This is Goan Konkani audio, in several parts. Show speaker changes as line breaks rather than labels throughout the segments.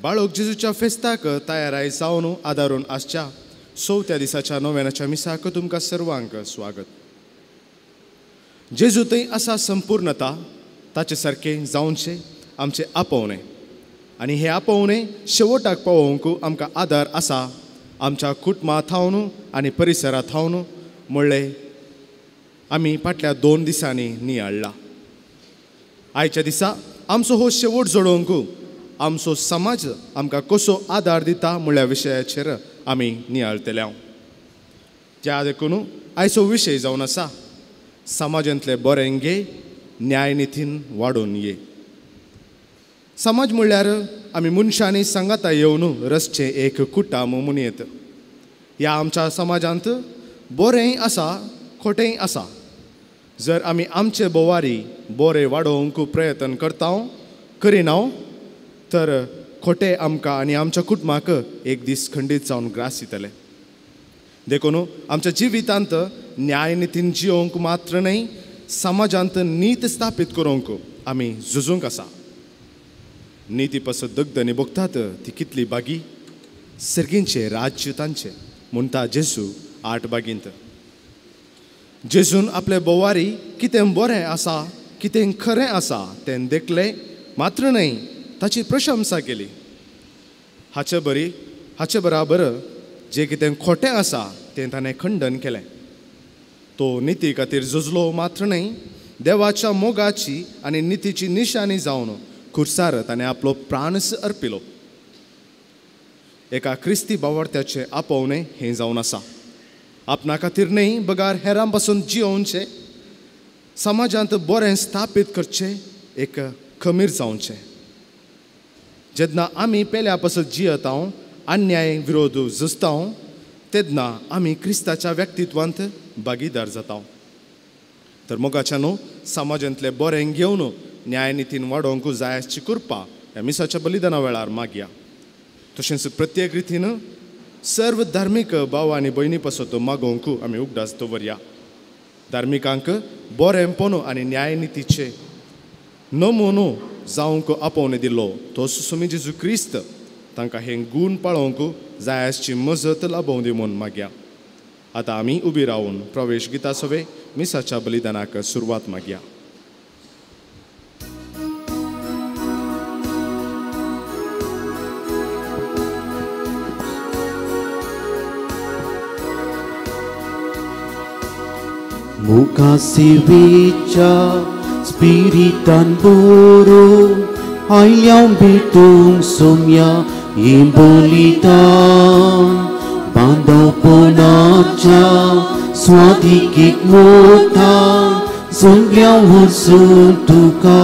बाळक जेजूच्या फेस्ताक तयाराय जावन आदारून आसच्या चवथ्या दिसाच्या नव्यानाच्या मिसाक तुमकां सर्वांक स्वागत. जेजू थंय आसा संपूर्णता, ताचे सारकें जावचें आमचें आपोवणें आनी हें आपोवणें शेवटाक पावोवंक आमकां आदार आसा आमच्या कुटुंबा थावन आनी परिसरा थावन म्हणलें आमी फाटल्या 2 दिसांनी नियाळ्ळा. आयच्या दिसा आमचो हो शेवट जोडोवंक आमचो समाज आमकां कसो आदार दिता म्हणल्या विशयाचेर आमी नियाळतले. त्या देखून आयचो विशय जावन आसा समाजांतले बरें घे, न्यायनितीन वाडोवन ये. समाज म्हणल्यार आमी मनशांनी सांगाता येवन रचचें एक कुटुंब म्हणून येत. ह्या आमच्या समाजांत बरेंय आसा, खोटेंय आसा. जर आमी आमचे बोवारी बरें वाडोवंक प्रयत्न करता करिना तर खोटें आमकां आनी आमच्या कुटुंबाक एक दीस खंडीत जावन ग्रास दितले. देखून आमच्या जिवितांत न्यायनितीन जियोवंक मात्र न्हय, समाजांत नीत स्थापीत करूंक आमी झुजूंक आसा. निती पासत दगदनी भोगतात ती कितली बागी, सर्गींचें राज्य तांचें म्हणटा जेजू 8 बागींत. जेजून आपले बोवारी कितें बरें आसा, कितें खरें आसा तें देखलें मात्र न्हय, ताची प्रशंसा केली. हाचे बराबर जें कितें खोटें आसा तें ताणें खंडन केलें. तो निती खातीर झुजलो मात्र न्हय, देवाच्या मोगाची आनी नितीची निशाणी जावन खुर्सार ताणें आपलो प्राणस अर्पिलो. एका क्रिस्ती बावडत्याचें आपोवणें हें जावन आसा. आपणा खातीर न्हय बगार हेरां पासून जियोवचें, समाजांत बरें स्थापीत करचें, एक खमीर जावचें. जेन्ना आमी पेल्या पासत जियेता, अन्याय विरोध झुजता, तेन्ना आमी क्रिस्ताच्या व्यक्तित्वांत भागीदार जाता. तर मोगाच्या न्हू समाजांतलें बरें घेवन न्यायनितीन वाडोवंक जाय आसची कृपा ह्या मिसाच्या बलिदाना वेळार मागया. तशेंच प्रत्येक रितीन सर्व धार्मीक भाव आनी भयणी पासत मागोवंक आमी उगडास दवरया. धार्मिकांक बरेंपण आनी न्यायनितीचे नमुनो जावंक आपोवणें दिलो तो सुमी जेजू क्रिस्त तांकां हे गूण पाळोवंक जाय आसची मजत लाभोवं दी म्हूण मागया. आतां आमी उबी रावन प्रवेश गिता सवे मिसाच्या बलिदानाक सुरवात मागया.
मुखासेवेच्या स्पिरितान बोरो आयल्या भेटूंक सोम्या बलिदान बांदवपणाच्या स्वादिकीक मोता सुनल्या वचून तुका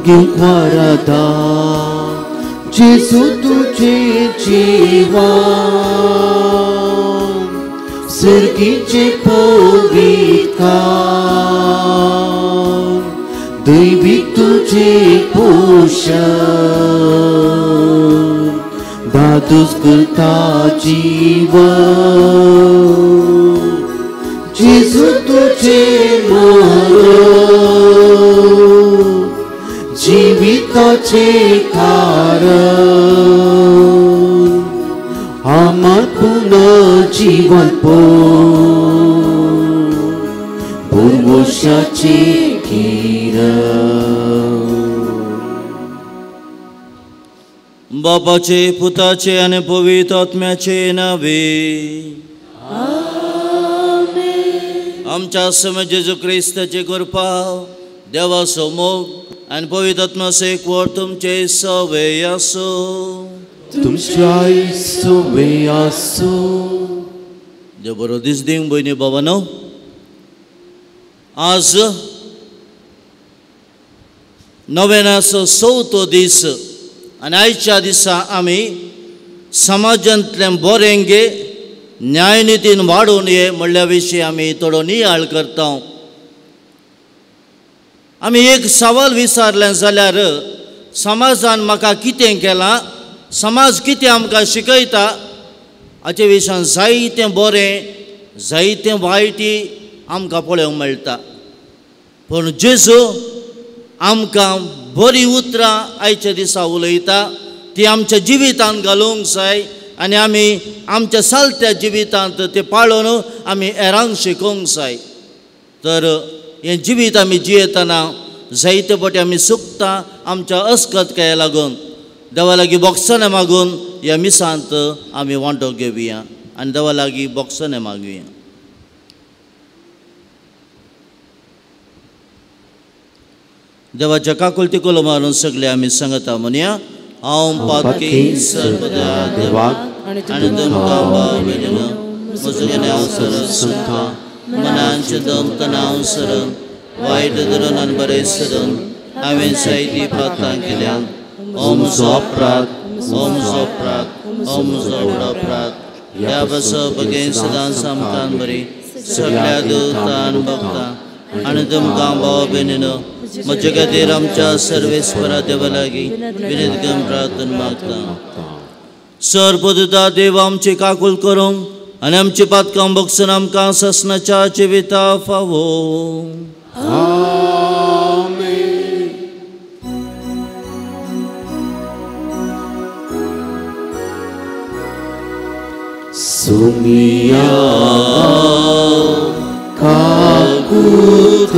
घेवंक वरदान. जेजू तुजें जिवन सर्गीचें पवित्र दैवीक तुजें पोशण दादूस करता जीवन. जेजू तुजें मरण जिविताचें कारण आमर पुनर्जीवन भरवशाचें किरण.
बापाचे पुताचे आनी पवित्र आत्म्याचे नावे आमच्या सम जेजू क्रिस्ताचे कृपा, देवाचो मोग आनी पवित्र आत्म्याचो एकवट तुमचे सवे आसूं.
तुमच्याय सवे आसूं.
देव बरो दीस दीवं भयणी बाबानो. आज नव्यानाचो चवथो दीस आनी आयच्या दिसा आमी समाजांतलें बरें घे, न्यायनितीन वाडोवन ये म्हणल्या विशीं आमी थोडो नियाळ करता. आमी एक सवाल विचारलें जाल्यार समाजान म्हाका कितें केलां, समाज कितें आमकां शिकयता हाचे विशयान जायतें बरें जायतें वायटी आमकां पळोवंक मेळटा. पूण जेजू आमकां बरीं उतरां आयच्या दिसा उलयता, ती आमच्या जिवितांत घालूंक जाय आनी आमी आमच्या सालत्या जिवितांत ते पाळून आमी हेरांक शिकोवंक जाय. तर हें जिवीत आमी जियेतना जायते फावटी आमी चुकता आमच्या अस्कतकाये लागून. देवा लागीं बोगसणें मागून ह्या मिसांत आमी वांटो घेवया आनी देवा लागीं बोगसणें मागुया. देवाच्या काकुळती कोलो मारून सगळे आमी सांगता म्हणया, हांव पातकी सर्वदा देवाक आनी तुमकां भाव भयणीनो म्हजो हांव सरत सुद्दां मनांचे दम तणाव सरन वायट धरून आनी बरें सरून हांवें जायतीं पातकां केल्यात. हो म्हजो अपराध, हो म्हजो अपराध, हो म्हजो व्हड अपराध. ह्या पासत बगेन सदांच आमकां बरी सगळ्या देवतान भक्तां आनी तुमकां भाव भयणीनो म्हजे खातीर आमच्या सर्वेस्परा देवा लागीं विनंती करून प्रार्थना मागता. सर पदुता देव आमची काकूल करूंक आनी आमची पातकां भोगसून आमकां ससनाच्या जिविता फावो.
सुमिया काकूत,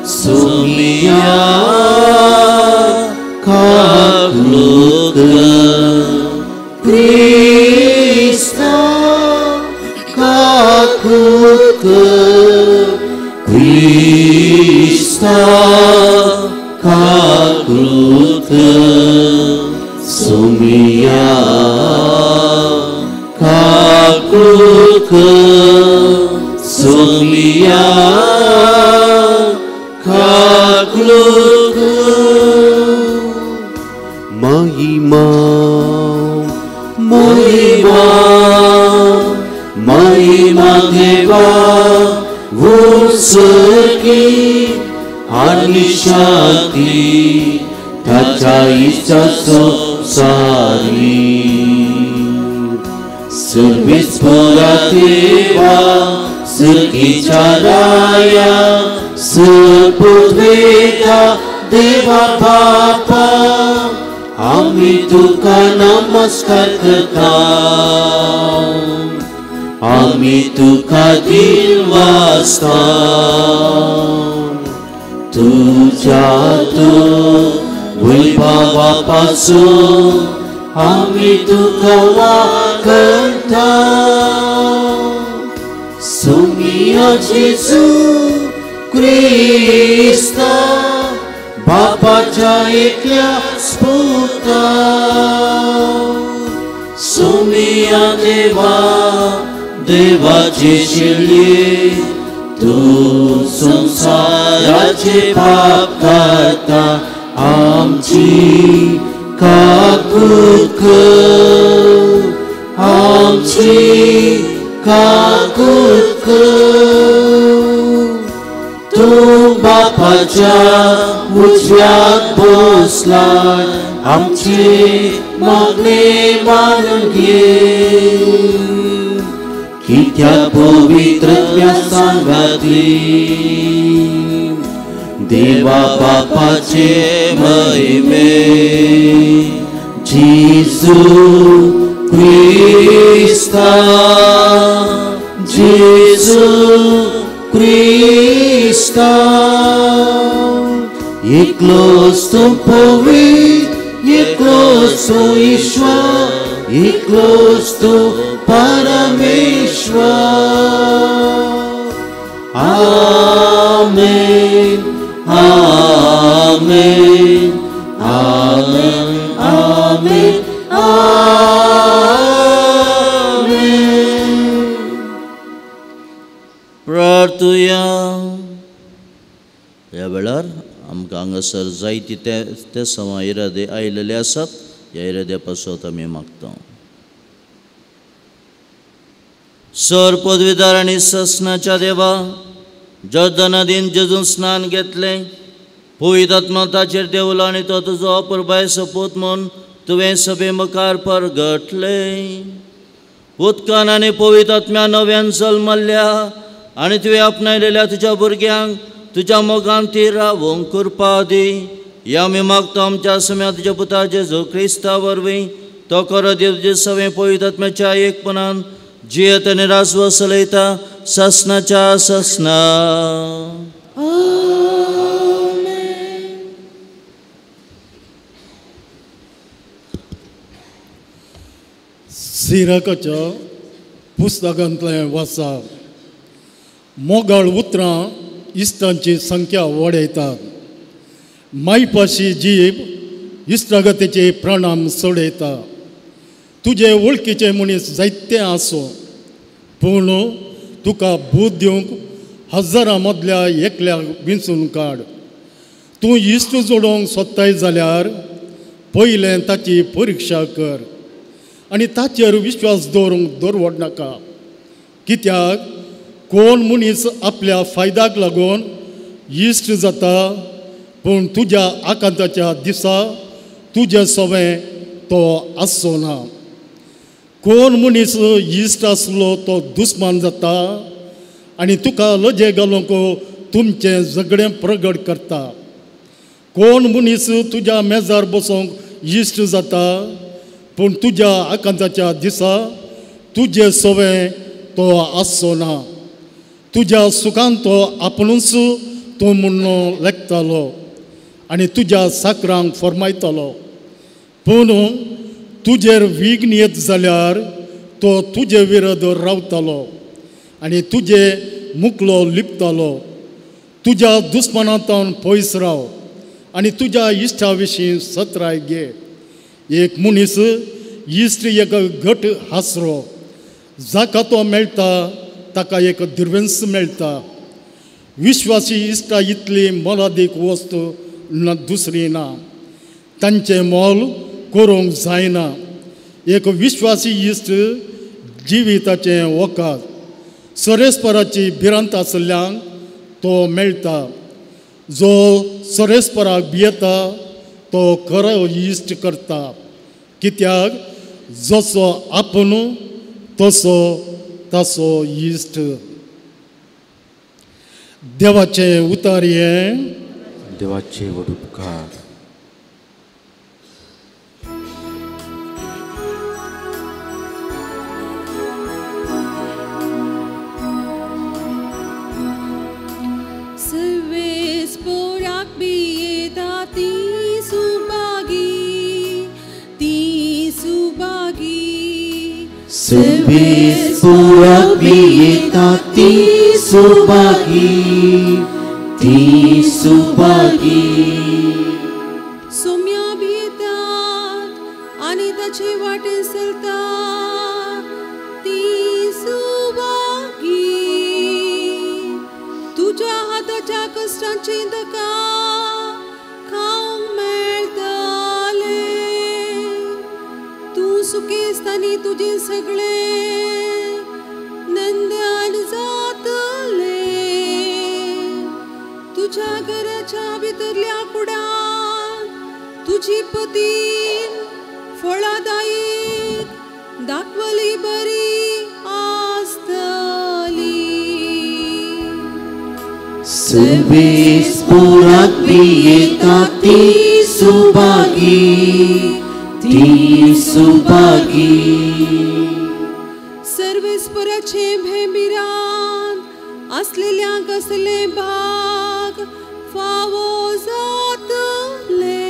सुमिया काकूत, क्रिस्ता काकूत, क्रिस्ता काकूत, सुमिया काकूत, सुमिया काकूत. महिमा महिमा महिमा देवा उत्सर्गी आनी शांती ताच्या इच्छा संवसारी. सर्वेस्परा देवा सुखीच्या राया सुपुत्वेता देवा बापा आमी तुका नमस्कार करता, आमी तुका दिल वाचता. तुज्या तूं वैभवा पासून आमी तुका वाकता. सुमिया जेजू क्रिस्ता बापाच्या एकल्या स्पुता. सुमिया देवा देवाचे शिल्ले तूं संवसाराचे पाप करता आमची काकूत कर, आमची काकूत कर. तूं बापाच्या उजव्याक बसलाय आमची मागणी मानून घे. कित्याक पवित्र सांगाती देवा बापाचे महिमे जेजू क्रिस्ता, जेजू क्रिस्ता. एकलोच तूं पवित्र, एकलोच तूं ईश्वर, एकलोच तूं परमेश्वर. आमेन आमेन आमेन आमेन आमेन.
प्रार्थुया. ह्या वेळार आमकां हांगासर जायती ते समा इरादे आयिल्ले आसात. ह्या इराद्या पासत आमी मागता. सर पदवीदार आनी ससनाच्या देवा जॉर्दन नदीन जेजून स्नान घेतलें, पवित्र आत्मा ताचेर देंवलो आनी तो तुजो अपुरबाय सोपूत म्हूण तुवें सभे मुखार परगटलें. उदकान आनी पवित्र आत्म्या नव्यान जल्मल्ल्या आनी तुवें आपणायलेल्या तुज्या भुरग्यांक तुज्या मोगान ती रावोंक कृपा दी. या आमी मागता आमच्या सम्या तुज्या पुता जेजू क्रिस्ता वरवीं तो खरो देव तुजे सवें पवित्र आत्म्याच्या एकपणान जियेत आनी राजवट चलयता ससनाच्या ससना.
सिराकाच्या पुस्तकांतलें वाचा. मोगाळ उतरां इश्टांची संख्या वाडयतात. मायपाशी जीब इश्टागतीचे प्रणाम सोडयता. तुजे वळखीचे मनीस जायते आसूं पूण तुका बूद दिवंक हजारां मदल्या एकल्याक विंचून काड. तूं इश्ट जोडोवंक सोदताय जाल्यार पयलें ताची परिक्षा कर आनी ताचेर विश्वास दवरूंक दरवड नाका. कित्याक कोण मनीस आपल्या फायद्याक लागून इश्ट जाता पूण तुज्या आकांताच्या दिसा तुजे सवें तो आसचो ना. कोण मनीस इश्ट आसलो तो दुस्मान जाता आनी तुका लजे घालूंक तुमचें झगडें प्रगट करता. कोण मनीस तुज्या मेजार बसोंक इश्ट जाता पूण तुज्या आकांताच्या दिसा तुजे सवें तो आसचो ना. तुज्या सुखान तो आपुणूच तूं म्हूण लेखतालो आनी तुज्या साकरांक फर्मायतलो. पूण तुजेर विघ्न येत जाल्यार तो तुजे विरोध रावतालो आनी तुजे मुकलो लिपतालो. तुज्या दुस्मानांतल्यान पयस राव आनी तुज्या इश्टा विशीं सत्राय घे. एक मनीस इश्ट एक घट हासरो जाका तो मेळटा ताका एक दिर्वेंस मेळटा. विश्वासी इश्टा इतली मोलादीक वस्तू ना दुसरी ना. तांचें मोल करूंक जायना. एक विश्वासी इश्ट जिविताचें वखद. सरेस्पराची भिरांत आशिल्ल्यान तो मेळटा. जो सरेस्पराक भियेता तो खरो इश्ट करता. कित्याक जसो आपूण तसो ताचो इश्ट. देवाचें उतार हें.
देवाचे व्हड उपकार.
सर्वेस पुराक भियेता ती सुभागी ती सुभागी.
सोम्या भियेतात आनी ताचे वाटेन चलतात ती सुभागी. तुज्या हाताच्या कश्टांचें ताका खावंक मेळटलें. तूं सुखेस्त आनी तुजें सगळें नंदन जातलें. तुज्या घराच्या भितरल्या कुडांत तुजी पतीन फळादायक दाखवली बरी आसतली.
सर्वेस पुराक भियेता ती सुभागी ती सुभागी.
सर्वेस्पराचे भेंबिरान आसलेल्यांक असले भाग फावो जातले.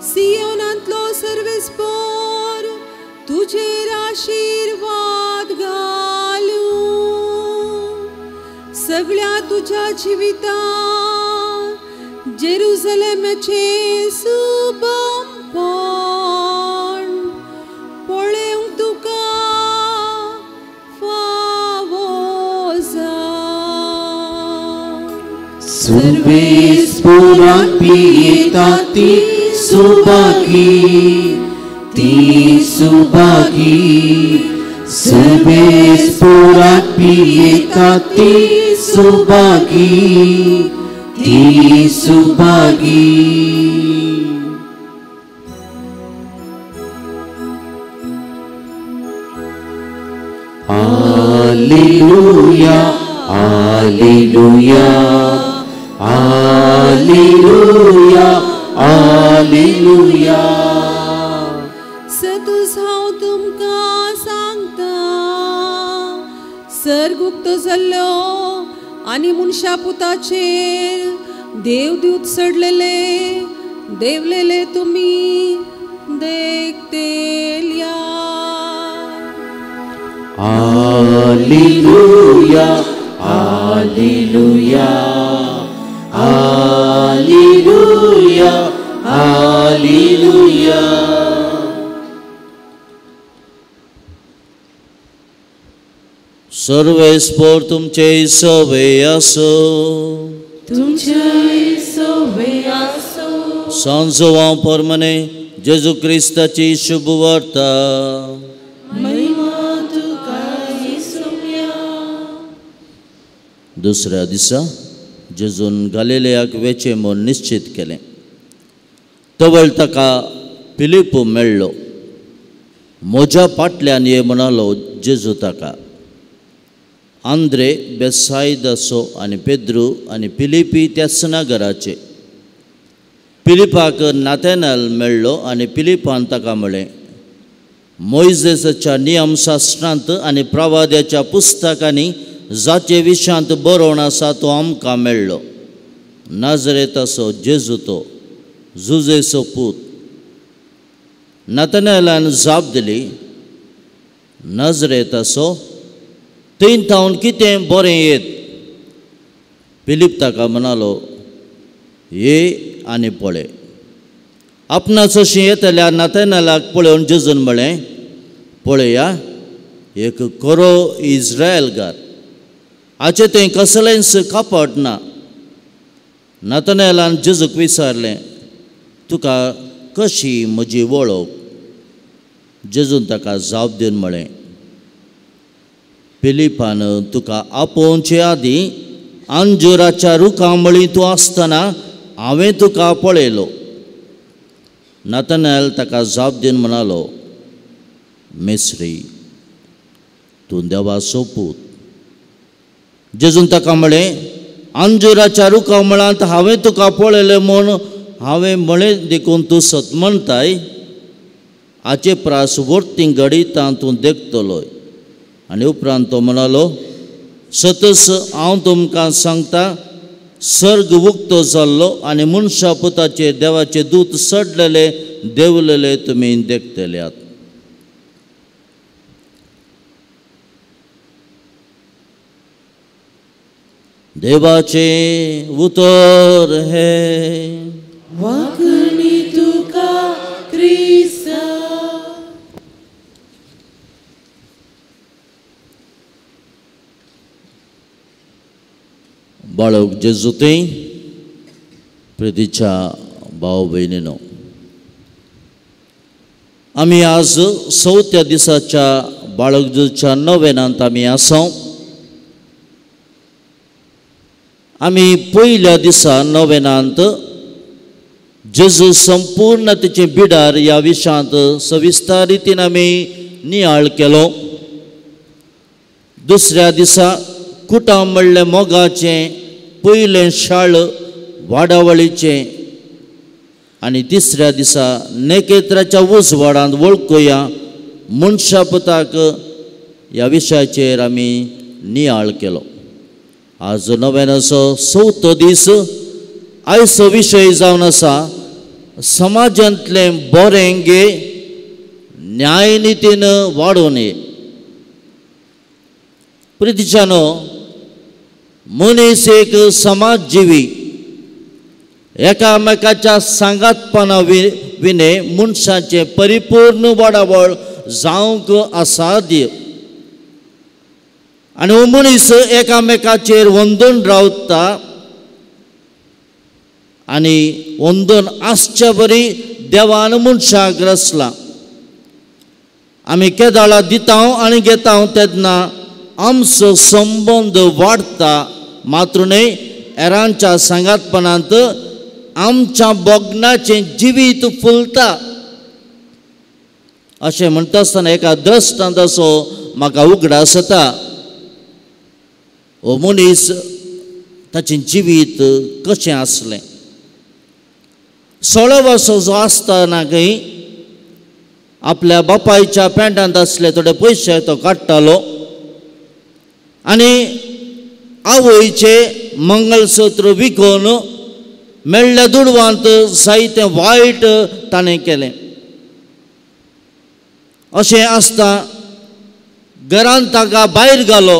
सियोनांतलो सर्वेस्पर तुजेर आशिर्वाद घालूं. सगळ्या तुज्या जिवितांत जेरुजलेमाचें सुबमपण पळोवंक तुका फावो जावं.
सर्वेस पुराक भियेता ती सुभागी ती सुभागी. सर्वेस पुराक भियेता ती सुभागी ती सुभागी. Alleluia, Alleluia, Alleluia.
सर्ग उक्तो जाल्लो आनी मनशा पुताचेर देवदूत चडलेले देवलेले तुमी देखतेल्या.
Alleluia, alleluia, alleluia, alleluia.
सर्वेस्पोर तुमचे सवे आसो,
तुमचे सवे आसो.
सांजोवां परमने जेजू क्रिस्ताची शुभ वार्ता.
महिमा तुका येसुम्या.
दुसऱ्या दिसा जेजून गालिलेयाक वेचें म्हूण निश्चित केलें. तवळ ताका फिलिप मेळ्ळो. म्हज्या फाटल्यान ये म्हणालो जेजू ताका. आंद्रे बेसायदाचो आनी पेद्रू आनी फिलिपी त्याच नगराचे. फिलिपाक नाथेनल मेळ्ळो आनी फिलिपान ताका म्हळें, मोयजेसाच्या नियमशास्त्रांत आनी प्रवाद्याच्या पुस्तकांनी जाचे विशांत बरोवन आसा तो आमकां मेळ्ळो. नाजरेताचो जेजू तो, जुजेचो पूत. नाथनेलान जाप दिली, नाजरेताचो थंय थावन कितें बरें येत? फिलीप ताका म्हणालो, ये आनी पळय. आपणाचशी येतल्या नाथेनालाक पळोवन जेजून म्हळें, पळया एक खरो इस्रायलगार, हाचें थंय कसलेंच कपट ना. नाथनेलान जेजूक विचारलें, तुका कशी म्हजी वळख? जेजून ताका जाप दिवन म्हळें, फिलिपान तुका आपोवचे आदीं अंजुराच्या रुखा मळी तूं आसतना हांवें तुका पळयलो. नाथनेल ताका जाप दिवन म्हणालो, मेस्त्री, तूं देवाचो पूत. जेजून ताका म्हळें, अंजुराच्या रुखा मळांत हांवें तुका पळयलें म्हूण हांवें म्हळें देखून तूं सत म्हणटाय. हाचे प्रास वर्ती घडितां तूं देखतलोय. आनी उपरांत तो म्हणालो, सतच हांव तुमकां सांगता, सर्ग उक्तो जाल्लो आनी मनशा पुताचेर देवाचे दूत चडलेले देवलेले तुमी देखतल्यात. देवाचें उतर हें.
वागणी तुका क्रिस्ता.
बाळक जेजू थंय प्रितीच्या भाव भयणीनो, आमी आज चवथ्या दिसाच्या बाळक जेजूच्या नवेनांत आमी आसा. आमी पयल्या दिसा नवेनांत जेजू संपूर्ण तेचे बिडार ह्या विशांत सविस्तर रितीन आमी नियाळ केलो. दुसऱ्या दिसा कुटां म्हणलें मोगाचें पयलें शाळ वाडावळीचें आनी तिसऱ्या दिसा नेकेत्राच्या उजवाडांत वळखुया मनशापुताक ह्या विशयाचेर आमी नियाळ केलो. आज नव्यानाचो चवथो दीस. आयचो विशय जावन आसा समाजांतलें बरें गे न्यायनितीन वाडोवन ये. प्रितीच्यानो, मनीस एक समाजजिवी, एकामेकाच्या सांगातपणा विणे मनशाचें परिपूर्ण वाडावळ जावंक असाध्य. आनी हो मनीस एकामेकाचेर वंदून रावता आनी वंदून आसचे बरी देवान मनशाक रचला. आमी केदाळा दिता आनी घेता तेन्ना आमचो संबंद वाडटा, मात्र न्हय हेरांच्या सांगातपणांत आमच्या भोगणाचें जिवीत फुलता. अशें म्हणटा आसतना एका दृश्टांताचो म्हाका उगडास जाता. हो मनीस ताचें जिवीत कशें आसलें. 16 वर्सां जो आसतना खंय आपल्या बापायच्या पेंटांत आसले थोडे पयशे तो काडटालो आनी आवयचे मंगलसूत्र विकून मेळ्ळ्या दुडवांत जायतें वायट ताणें केलें. अशें आसता घरांत ताका भायर घालो,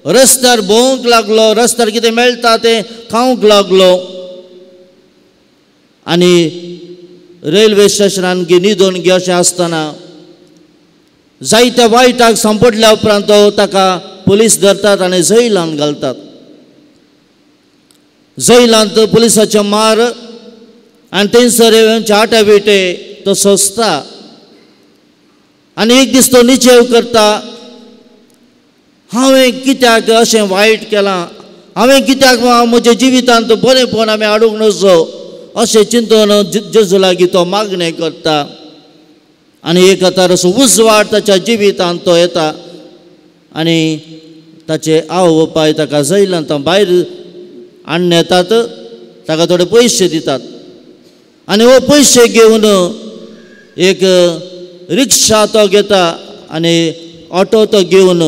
रस्त्यार भोंवंक लागलो, रस्त्यार कितें मेळटा तें खावंक लागलो आनी रेल्वे स्टेशनान न्हिदून गे अशें आसतना जायत्या वायटाक सांपडल्या उपरांत तो ताका पुलीस धरतात आनी जैलान घालतात. जैलांत पुलिसाचे मार आनी थंयसर आटे बिटे तो सोंसता आनी एक दीस तो निचेव करता, हांवें कित्याक अशें वायट केलां, हांवें कित्याक म्हज्या जिवितांत बरेंपण हांवें हाडूंक नजो अशें चिंतून जेजू लागीं तो मागणें करता आनी एक आतां असो उजवाड ताच्या जिवितांत तो येता आनी ताचे आवय बापाय ताका जैलांत भायर हाडून येतात, ताका थोडे पयशे दितात आनी हो पयशे घेवन एक रिक्षा तो घेता आनी ऑटो तो घेवन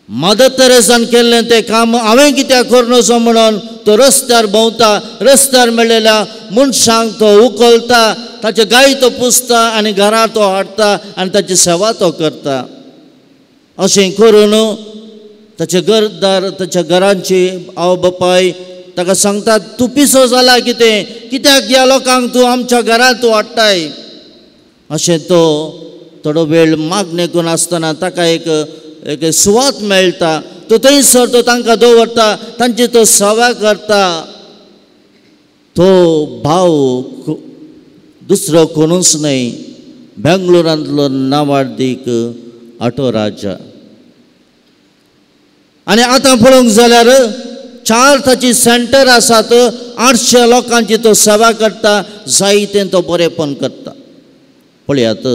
मदर तेरेसान केल्लें तें काम हांवें कित्याक करूं नजो म्हणून तो रस्त्यार भोंवता, रस्त्यार मेळिल्ल्या मनशांक तो उखलता, ताचे गाय तो पुसता आनी घरा तो हाडटा आनी ताची सेवा तो करता. अशें करून ताचे घरदार ताच्या घरांची आवय बापाय ताका सांगतात, तूं पिसो जाला कितें, कित्याक ह्या लोकांक तूं आमच्या घरांत तूं हाडटाय. अशें तो थोडो वेळ मागणें करून आसतना ताका एक एक सुवात मेळटा, तो थंयसर तो तांकां दवरता, तांची तो सेवा करता. तो भाव दुसरो कोणूच न्हय, बेंगलोरांतलो नावार्दीक ऑटो राजा. आनी आतां पळोवंक जाल्यार 4 ताची सेंटर आसात, 800 लोकांची तो सेवा करता, जायतें तो बरेंपण करता. पळयात,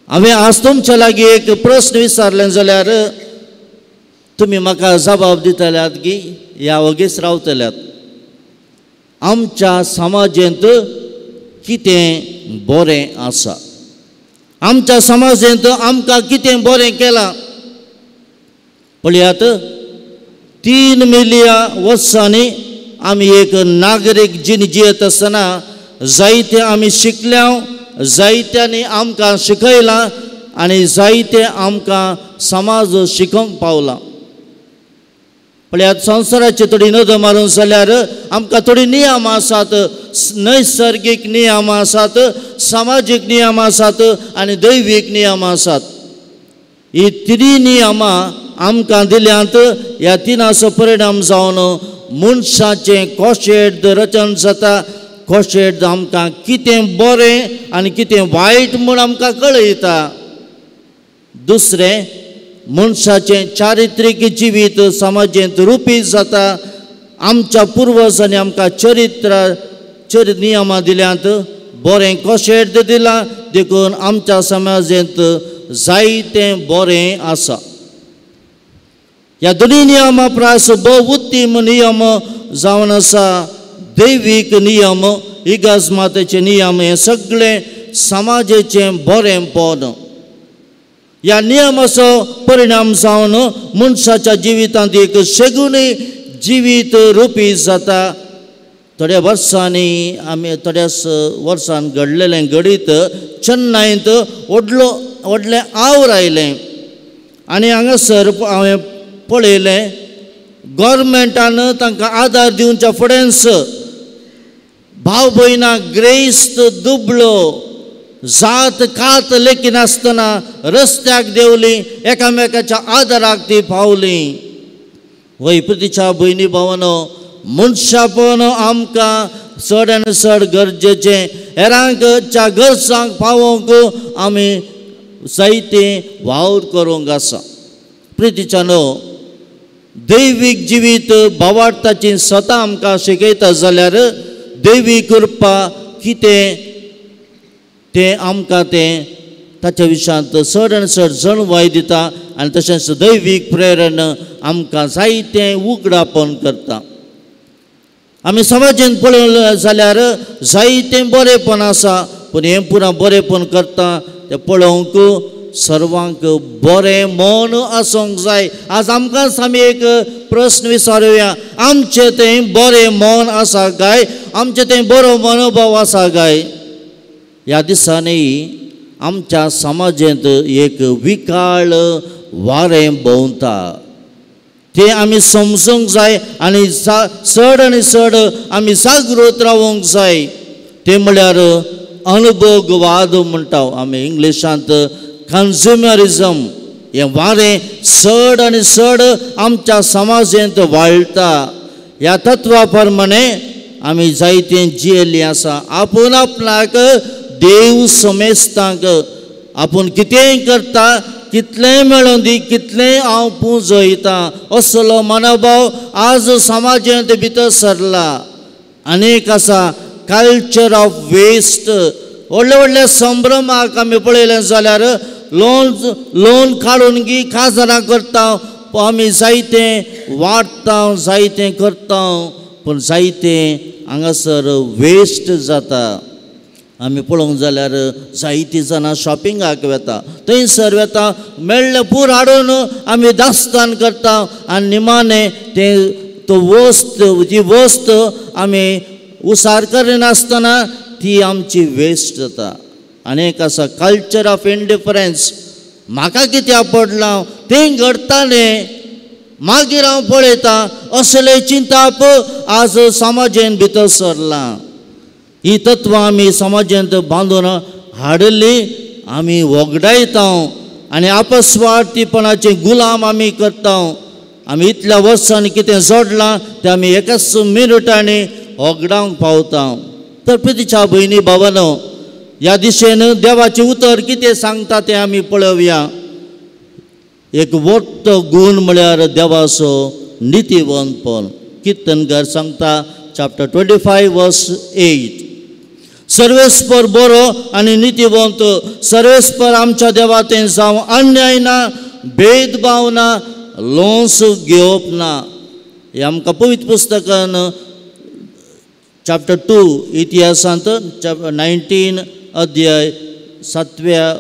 हांवें आज तुमच्या लागीं एक प्रस्न विचारलें जाल्यार तुमी म्हाका जबाब दितल्यात की ह्या वगीच रावतल्यात. आमच्या समाजेंत कितें बरें आसा, आमच्या समाजेंत आमकां कितें बरें केलां. पळयात, 3 मिलियन वर्सांनी आमी एक नागरीक जीण जियेत आसतना जायते आमी शिकल्या, जायत्यांनी आमकां शिकयलां आनी जायते आमकां समाज शिकोवंक पावला. पळयात, संवसाराची थोडी नदर मारून जाल्यार आमकां थोडी नियम आसात, नैसर्गीक नियम आसात, समाजीक नियम आसात आनी दैवीक नियम आसात. ही तिनूय नियमां आमकां दिल्यांत. ह्या तिनाचो परिणाम जावन मनशाचें कोशेड रचन जाता. कोशेड आमकां कितें बरें आनी कितें वायट म्हूण आमकां कळयता. दुसरें, मनशाचें चारित्रीक जिवीत समाजेंत रुपी जाता. आमच्या पुर्वजांनी आमकां चरित्र नियमां दिल्यांत, बरें कोशेड दिलां, देखून आमच्या समाजेंत जायतें बरें आसा. ह्या दोनूय नियमां प्रास भोव उत्तम नियम जावन आसा. दैवीक नियम, इगर्ज मातेचे नियम हे सगळे समाजेचें बरेंपण. ह्या नियमाचो परिणाम जावन मनशाच्या जिवितांत एक शेगुणी जिवीत रुपी जाता. थोड्या वर्सांनी आमी थोड्या वर्सान घडलेलें घडीत चेन्नईंत व्हडलो व्हडलें आवर आयलें आनी हांगासर हांवें पळयलें गव्हर्मेंटान तांकां आदार दिवच्या फुडेंच भाव भयणां ग्रेस्त दुबळो जात कात लेखिनासतना रस्त्याक देंवली, एकामेकाच्या आदाराक ती पावली. वय प्रितीच्या भयणी भावानो, मनशापण आमकां चड आनी चड गरजेचें. हेरांकच्या गरजांक पावोवंक आमी जायते वावर करूंक आसा. प्रितीच्या न्हू, दैवीक जिवीत भावार्थाची सतां आमकां शिकयता जाल्यार दैवी कृपा कितें तें आमकां तें ताच्या विशयांत चड आनी चड जाणवाय दिता आनी तशेंच दैवीक प्रेरण आमकां जायतें उगडापण करता. आमी समाजेन पळयलें जाल्यार जायतें बरेंपण आसा, पूण हें पुरा बरेंपण करता तें पळोवंक सर्वांक बरें मन आसूंक जाय. आज आमकांच आमी एक प्रस्न विचारुया, आमचें तें बरें मन आसा काय? आमचें तें बरो मनोभाव आसा काय? ह्या दिसांनी आमच्या समाजेंत एक विकाळ वारें भोंवता, तें आमी समजूंक जाय आनी चड आनी चड आमी जागृत रावूंक जाय. तें म्हळ्यार अनुभोगवाद म्हणटा आमी इंग्लिशांत, कन्ज्युमरिजम. हें वारें चड आनी चड आमच्या समाजेंत वाळटा. ह्या तत्वा प्रमाणे आमी जायतें जियेल्लीं आसा. आपूण आपणाक देव समेस्तांक आपूण कितेंय करता, कितलेंय मेळोन दी, कितलेंय हांव पुंजयता असलो मनोभाव आज समाजेंत भितर सरला. आनीक आसा कल्चर ऑफ वेस्ट. व्हडले व्हडले संभ्रमाक आमी पळयलें जाल्यार लोन काडून गी काजरां करता आमी, जायतें वाडटा, जायतें करता, पूण जायतें हांगासर वेस्ट जाता. आमी पळोवंक जाल्यार जायतीं जाणां शॉपिंगाक वेता, थंयसर वेता, मेळ्ळें पूर हाडून आमी दास्तान करता आनी निमाणें तें तो वस्त जी वस्त आमी उसार करिनासतना ती आमची वेस्ट जाता. आनी एक आसा कल्चर ऑफ इंडिफरन्स. म्हाका कित्याक पडलां तें घडटालें, मागीर हांव पळयतां असलें चिंताप आज समाजेन भितर सरलां. ही तत्वां आमी समाजेंत बांदून हाडिल्लीं आमी वगडायता आनी आपस्वार्थीपणाचे गुलाम आमी करता. आमी इतल्या वर्सांनी कितें जोडलां तें आमी एकाच मिनटांनी वगडावंक पावता. तर प्रितीच्या भयणी भावानो, ह्या दिशेन देवाचें उतर कितें सांगता तें आमी पळोवया. एक वट्ट गूण म्हळ्यार देवाचो नितीवंतपण. किर्तनकार सांगता चॅप्टर 25 वर्स 8, सर्वेस्पर बरो आनी नितीवंत, सर्वेस्पर आमच्या देवा तें जावं अन्याय ना, भेदभाव ना, लोंस घेवप ना. हें आमकां पवित्र पुस्तकान चॅप्टर 2 इतिहासांत 19 अध्याय 7व्या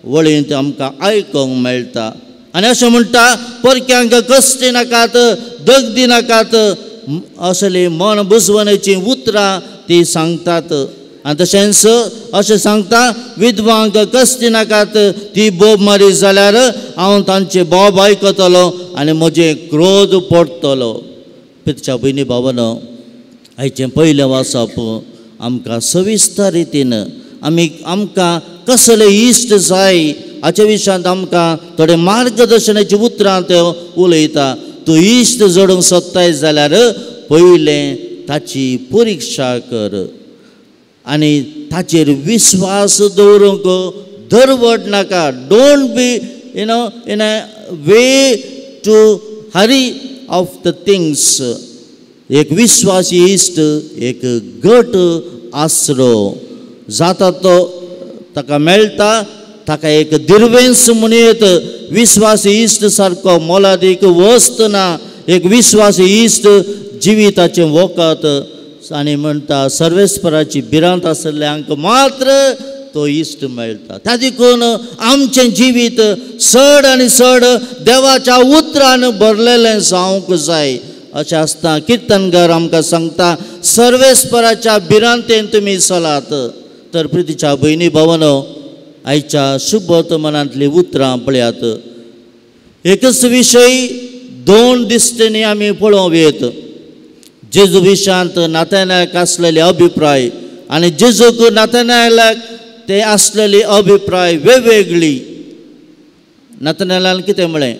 वळींत आमकां आयकूंक मेळटा. आनी अशें म्हणटा, परक्यांक कश्टी नाकात, दग दिनाकात, असली मन बुजवणेचीं उतरां ती सांगतात. आनी तशेंच अशें सांगता, विधवांक कश्टी नाकात, ती बोब मारी जाल्यार हांव तांचे बोब आयकतलो आनी म्हजें क्रोध पडटलो. पितच्या भयणी भावानो, आयचें पयलें वाचप आमकां सविस्तर रितीन आमी आमकां कसले इश्ट जाय हाचे विशयांत आमकां थोडे मार्गदर्शनाची उतरां त्यो उलयता. तूं इश्ट जोडूंक सोदताय जाल्यार पयलें ताची परिक्षा कर आनी ताचेर विस्वास दवरूंक दरवड नाका. Don't be you know in a way to hurry of the things. एक विस्वासी इश्ट एक गट आसरो जाता तो ताका मेळटा, ताका एक दिर्वेंस म्हणयत. विस्वासी इश्ट सारको मोलादीक वस्त ना. एक विस्वासी इश्ट जिविताचें वखद आनी म्हणटा सर्वेस्पराची भिरांत आसल्ल्यांक मात्र तो इश्ट मेळटा. त्या देखून आमचें जिवीत चड आनी चड देवाच्या उतरान भरलेलें जावंक जाय. अशें आसता किर्तनकार आमकां सांगता, सर्वेस्पराच्या भिरांतेन तुमी चलात. तर प्रितीच्या भयणी भावानो, आयच्या शुभ वर्तमानांतलीं उतरां पळयात. एकच विशय दोन दिश्टींनी आमी पळोवं येत. जेजू विशयांत नातनायलाक आसलेले अभिप्राय आनी जेजूक नातनायलाक ते आसलेली अभिप्राय वेगवेगळी. नातनायलान कितें म्हळें,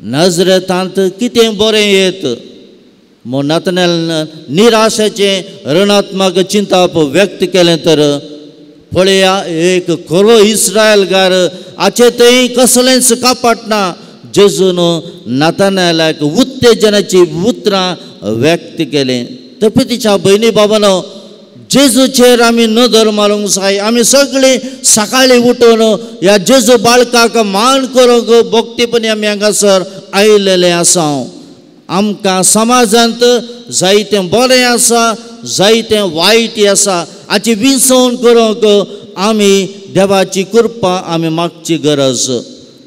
नजरेतांत कितें बरें येत म्हूण नातनायलान निराशेचें ऋणात्मक चिंताप व्यक्त केलें. तर पळया एक खरो इस्रायलगार हाचे थंय कसलेंच कपट ना. जेजून नातनायलाक उत्तेजनाची उतरां व्यक्त केलें. तर प्रितीच्या भयणी बाबानो, जेजूचेर आमी नदर मारूंक जाय. आमी सगळीं सकाळीं उठून ह्या जेजू बाळकाक मान करूंक भक्तीपणी आमी हांगासर आयिल्लें आसा. आमकां समाजांत जायतें बरें आसा, जायतें वायट आसा, हाची विंचवण करूंक आमी देवाची कृपा आमी मागची गरज.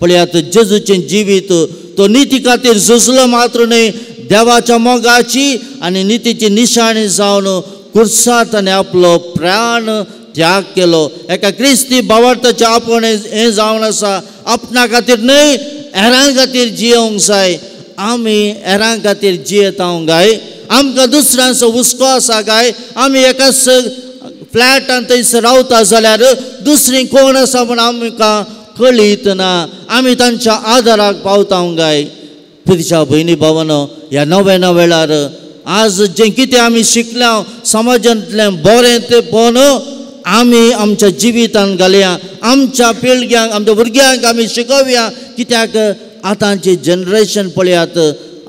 पळयात जेजूचें जिवीत तो निती खातीर झुजलो मात्र न्हय, देवाच्या मोगाची आनी नितीची निशाणी जावन कुर्सार ताणें आपलो प्राण त्याग केलो. एका क्रिस्ती भावार्थाचें आपोवणें हें जावन आसा, आपणा खातीर न्हय हेरां खातीर जियोंक जाय. आमी हेरां खातीर जियेता काय? आमकां दुसऱ्यांचो हुस्को आसा काय? आमी एकाच फ्लॅटान थंयसर रावता जाल्यार दुसरी कोण आसा म्हूण आमकां कळीत ना, आमी तांच्या आदाराक पावता काय? प्रितीच्या भयणी भावानो, ह्या नव्या वेळार आज जें कितें आमी शिकल्या समाजांतलें बरें तें पळोवन आमी आमच्या जिवितान घालया, आमच्या पिळग्यांक आमच्या भुरग्यांक आमी शिकोवया. कित्याक आतांचें जनरेशन पळयात,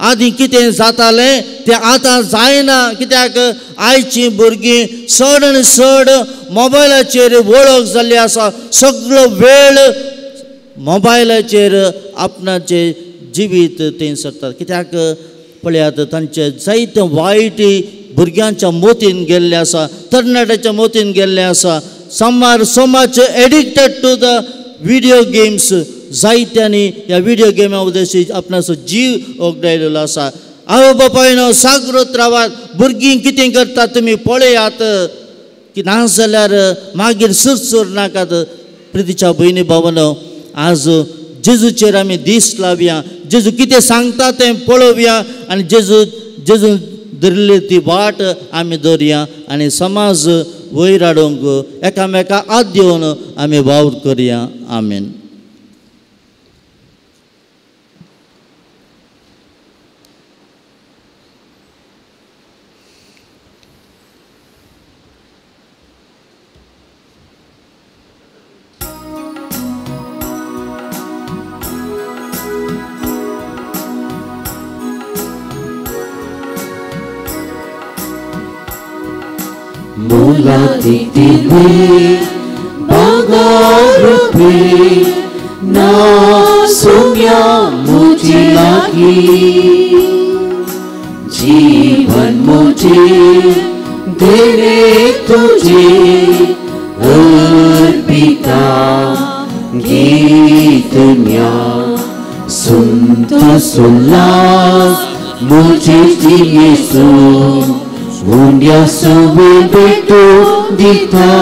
आदीं कितें जातालें तें आतां जायना. कित्याक आयचीं भुरगीं चड आनी चड मोबायलाचेर वळख जाल्ली आसा, सगळो वेळ मोबायलाचेर आपणाचें जिवीत तें सरतात. कित्याक पळयात तांचे जायते वायट भुरग्यांच्या मोतीन गेल्ले आसा, तरणाट्याच्या मोतीन गेल्ले आसा. समार समाज addicted to the video games, जायत्यांनी ह्या व्हिडियो गेमा उद्देशी आपणाचो जीव ओगडायलेलो आसा. आवय बापायनो जागृत रावात, भुरगीं कितें करतात तुमी पळयात की ना जाल्यार मागीर सुरसूर नाकात. प्रितीच्या भयणी भावानो, आज जेजूचेर आमी दीस लावया, जेजू कितें सांगता तें पळोवया आनी जेजू धरिल्ली ती वाट आमी दवरया आनी समाज वयर हाडूंक एकामेका हात दिवन आमी वावर करया. आमेन.
Mula bagarupi na sumya mujhe lagi, जीवन मुझे देने तुझे अर्पिता गीत न्या सुन तो सुल्लास मुझे यीशु उंड्या सुवे बेटो दिता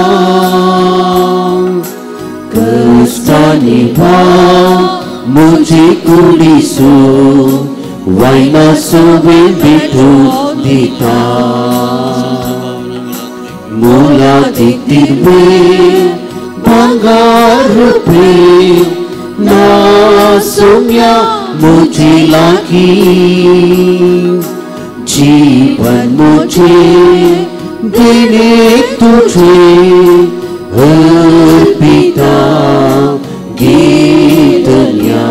कष्टानी भाव मुझे कुड़ीसो वायना सुवे बेटो दिता मोला दिखते बंगार पे ना सुम्या मुझे लागी, जीवन मुझे देने तुझे अर्पिता गीतन्या.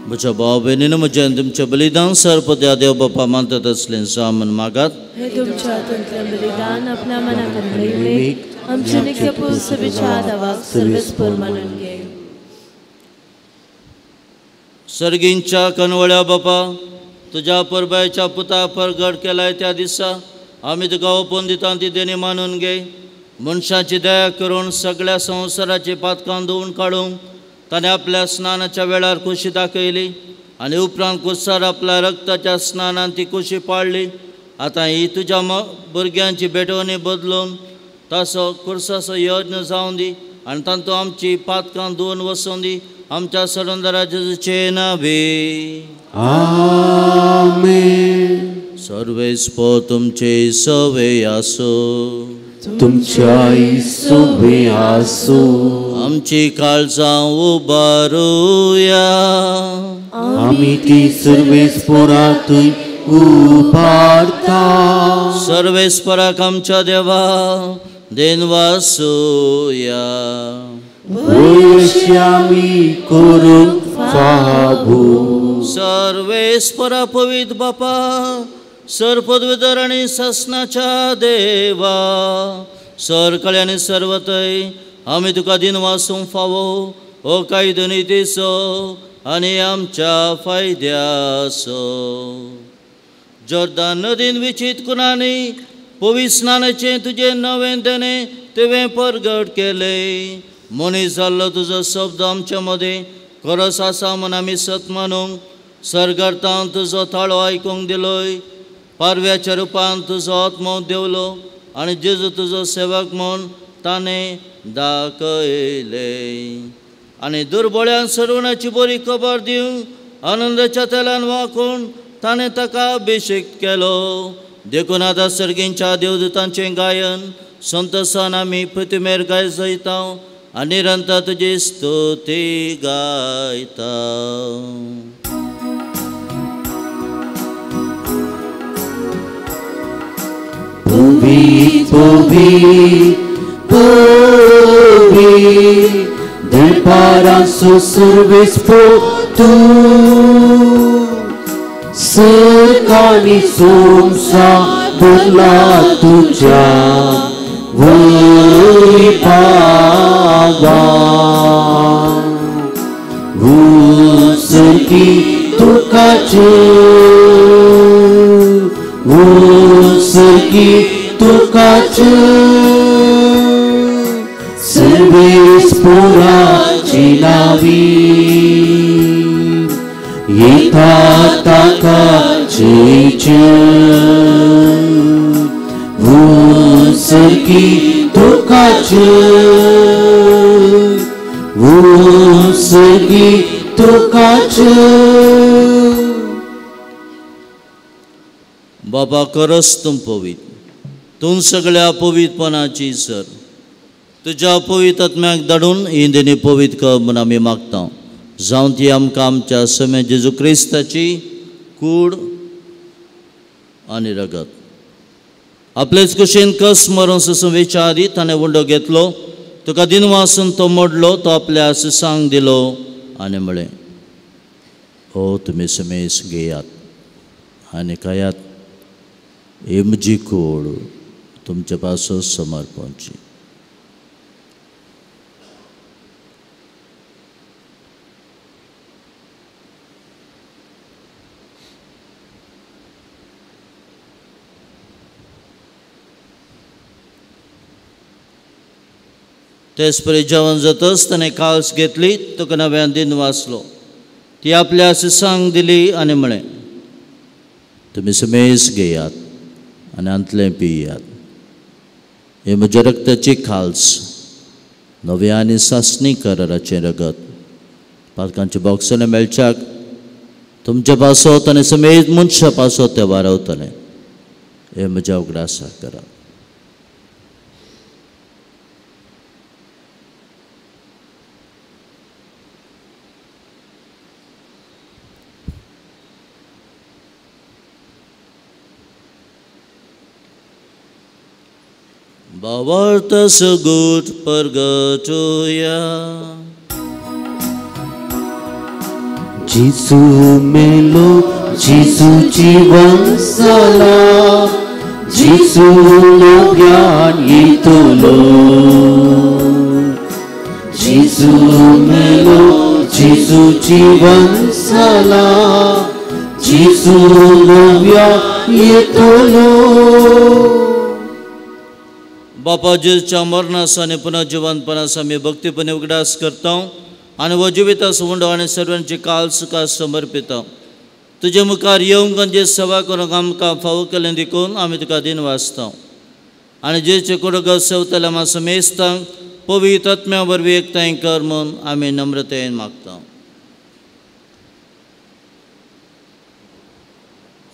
म्हज्या भाव भयणीनो, म्हजें आनी तुमचें बलिदान सर्व त्या देव बापा मानतात असलें जावन मागात.
हे तुमच्या हातांतलें बलिदान आपल्या मनाक आनी आमच्या नित्य पुरुषाच्या देवाक सर्वेस्पर मानून घे.
सर्गींच्या कनवळ्या बापा, तुज्या परबायच्या पुता परगट केलाय त्या दिसा आमी तुका ओपून दिता ती देणी मानून घे. मनशाची दया करून सगळ्या संवसाराची पातकां धुवून काडूंक ताणें आपल्या स्नानाच्या वेळार खोशी दाखयली आनी उपरांत कुसार आपल्या रक्ताच्या स्नानान ती खोशी पाळ्ळी. आतां ही तुज्या भुरग्यांची भेटवणी बदलून ताचो कुर्साचो यज्ञ जावं दी आनी तातूंत आमची पातकां धुवून वचूं दी. आमच्या सरंदरा जेजूचे नावे
आमेन.
सर्वेस्पर तुमचे सवे आसो,
तुमच्याय सवे आसो.
आमची काळजां उबारुया,
आमी ती सर्वेस्परातूय उबारता.
सर्वेस्पराक आमच्या देवा देनवासुया.
वयश्यामी करूंक फाबो.
सर्वेस्परा पवित्र बापा, सर्वपदवीधर आनी सासनाच्या देवा, सरकळे आनी सर्वतय आमी तुका दिनवासूंक फावो हो कायदो नितीचो आनी आमच्या फायद्याचो. जोर्दान नदीन विचीत कुनांनी पवित्र स्नानाचें तुजें नवें देणें तुवें परगट केलें. मनीस जाल्लो तुजो शब्द आमच्या मदें खरोच आसा म्हूण आमी सत मानूंक सर्गार्थान तुजो ताळो आयकूंक दिलोय. पारव्याच्या रुपान तुजो आत्मो देवलो आनी जेजू तुजो सेवक म्हूण ताणें दाखयलें. आनी दुर्बळ्यान सरवणाची बरी खबर दिवंक आनंदाच्या तेलान वाकून ताणें ताका अभिशेक केलो. देखून आतां सर्गींच्या देवदूतांचें गायन संतोसान आमी प्रतिमेर गाय जयता आनी निरंतर तुजी स्तुती गायता.
पवी पवी पवी दनपारां सुर्वेस तूं सकाळी सोमसा बोला तुझ्या वैभावा उसकी तुकाच उसकी तुकाच सर्वेस पुराची नावी येता ताका जय उसकी तुकाच उसकी तुकाच.
बाबा खरंच तूं पवित्र, तूं सगळ्या पवित्रपणाची सर. तुज्या पवित्र आत्म्याक धाडून ही देणी पवित्र कर म्हूण आमी मागता. जावं ती आमकां आमच्या समे जेजू क्रिस्ताची कूड आनी रगत. आपलेच कुशीन कस मरून ससून विचारी ताणें उंडो घेतलो, तुका दिनवासून तो मोडलो, तो आपल्या सुसांक दिलो आनी म्हळें, ओ तुमी समेस घेयात आनी खायात, ही म्हजी कूड तुमचे पासून समर्पणची. तेच परी जेवण जातच ताणें काल्स घेतली, तुका नव्यान दिन वाचलो, ती आपल्या सुसांक दिली आनी म्हळें, तुमी समेस घेयात आनी आंतलें पियात, हे म्हज्या रक्ताची खाल्स नव्या आनी सासणी कराराचें रगत. पातकांच्या बॉक्सांनी मेळच्याक तुमच्या पासत आनी समेत मनशा पासत तें वारवतलें. हे म्हज्या उगडासाक करात. भावार्थ सगूट परगटोया.
जेजू मेलो, जेजू जिवन जाला, जेजू नव्यान येतलो. जेजू मेलो, जेजू जीवन जाला, जेजू नव्यान येतलो.
बापा जेजूच्या मरणाचो आनी पुनर्जिवनपणाचो आमी भक्तीपणी उगडास करता आनी हो जिविताचो उंडो आनी सर्वांची काल सुखा समर्पिता. तुजे मुखार येवंक आनी जे सेवा करूंक आमकां फावो केलें देखून आमी तुका दिन वाचता आनी जेचे कुडगत सेवतल्या आमकां समेस्तांक पवित्र आत्म्या वरवीं एकठांय कर म्हूण आमी नम्रतायेन मागता.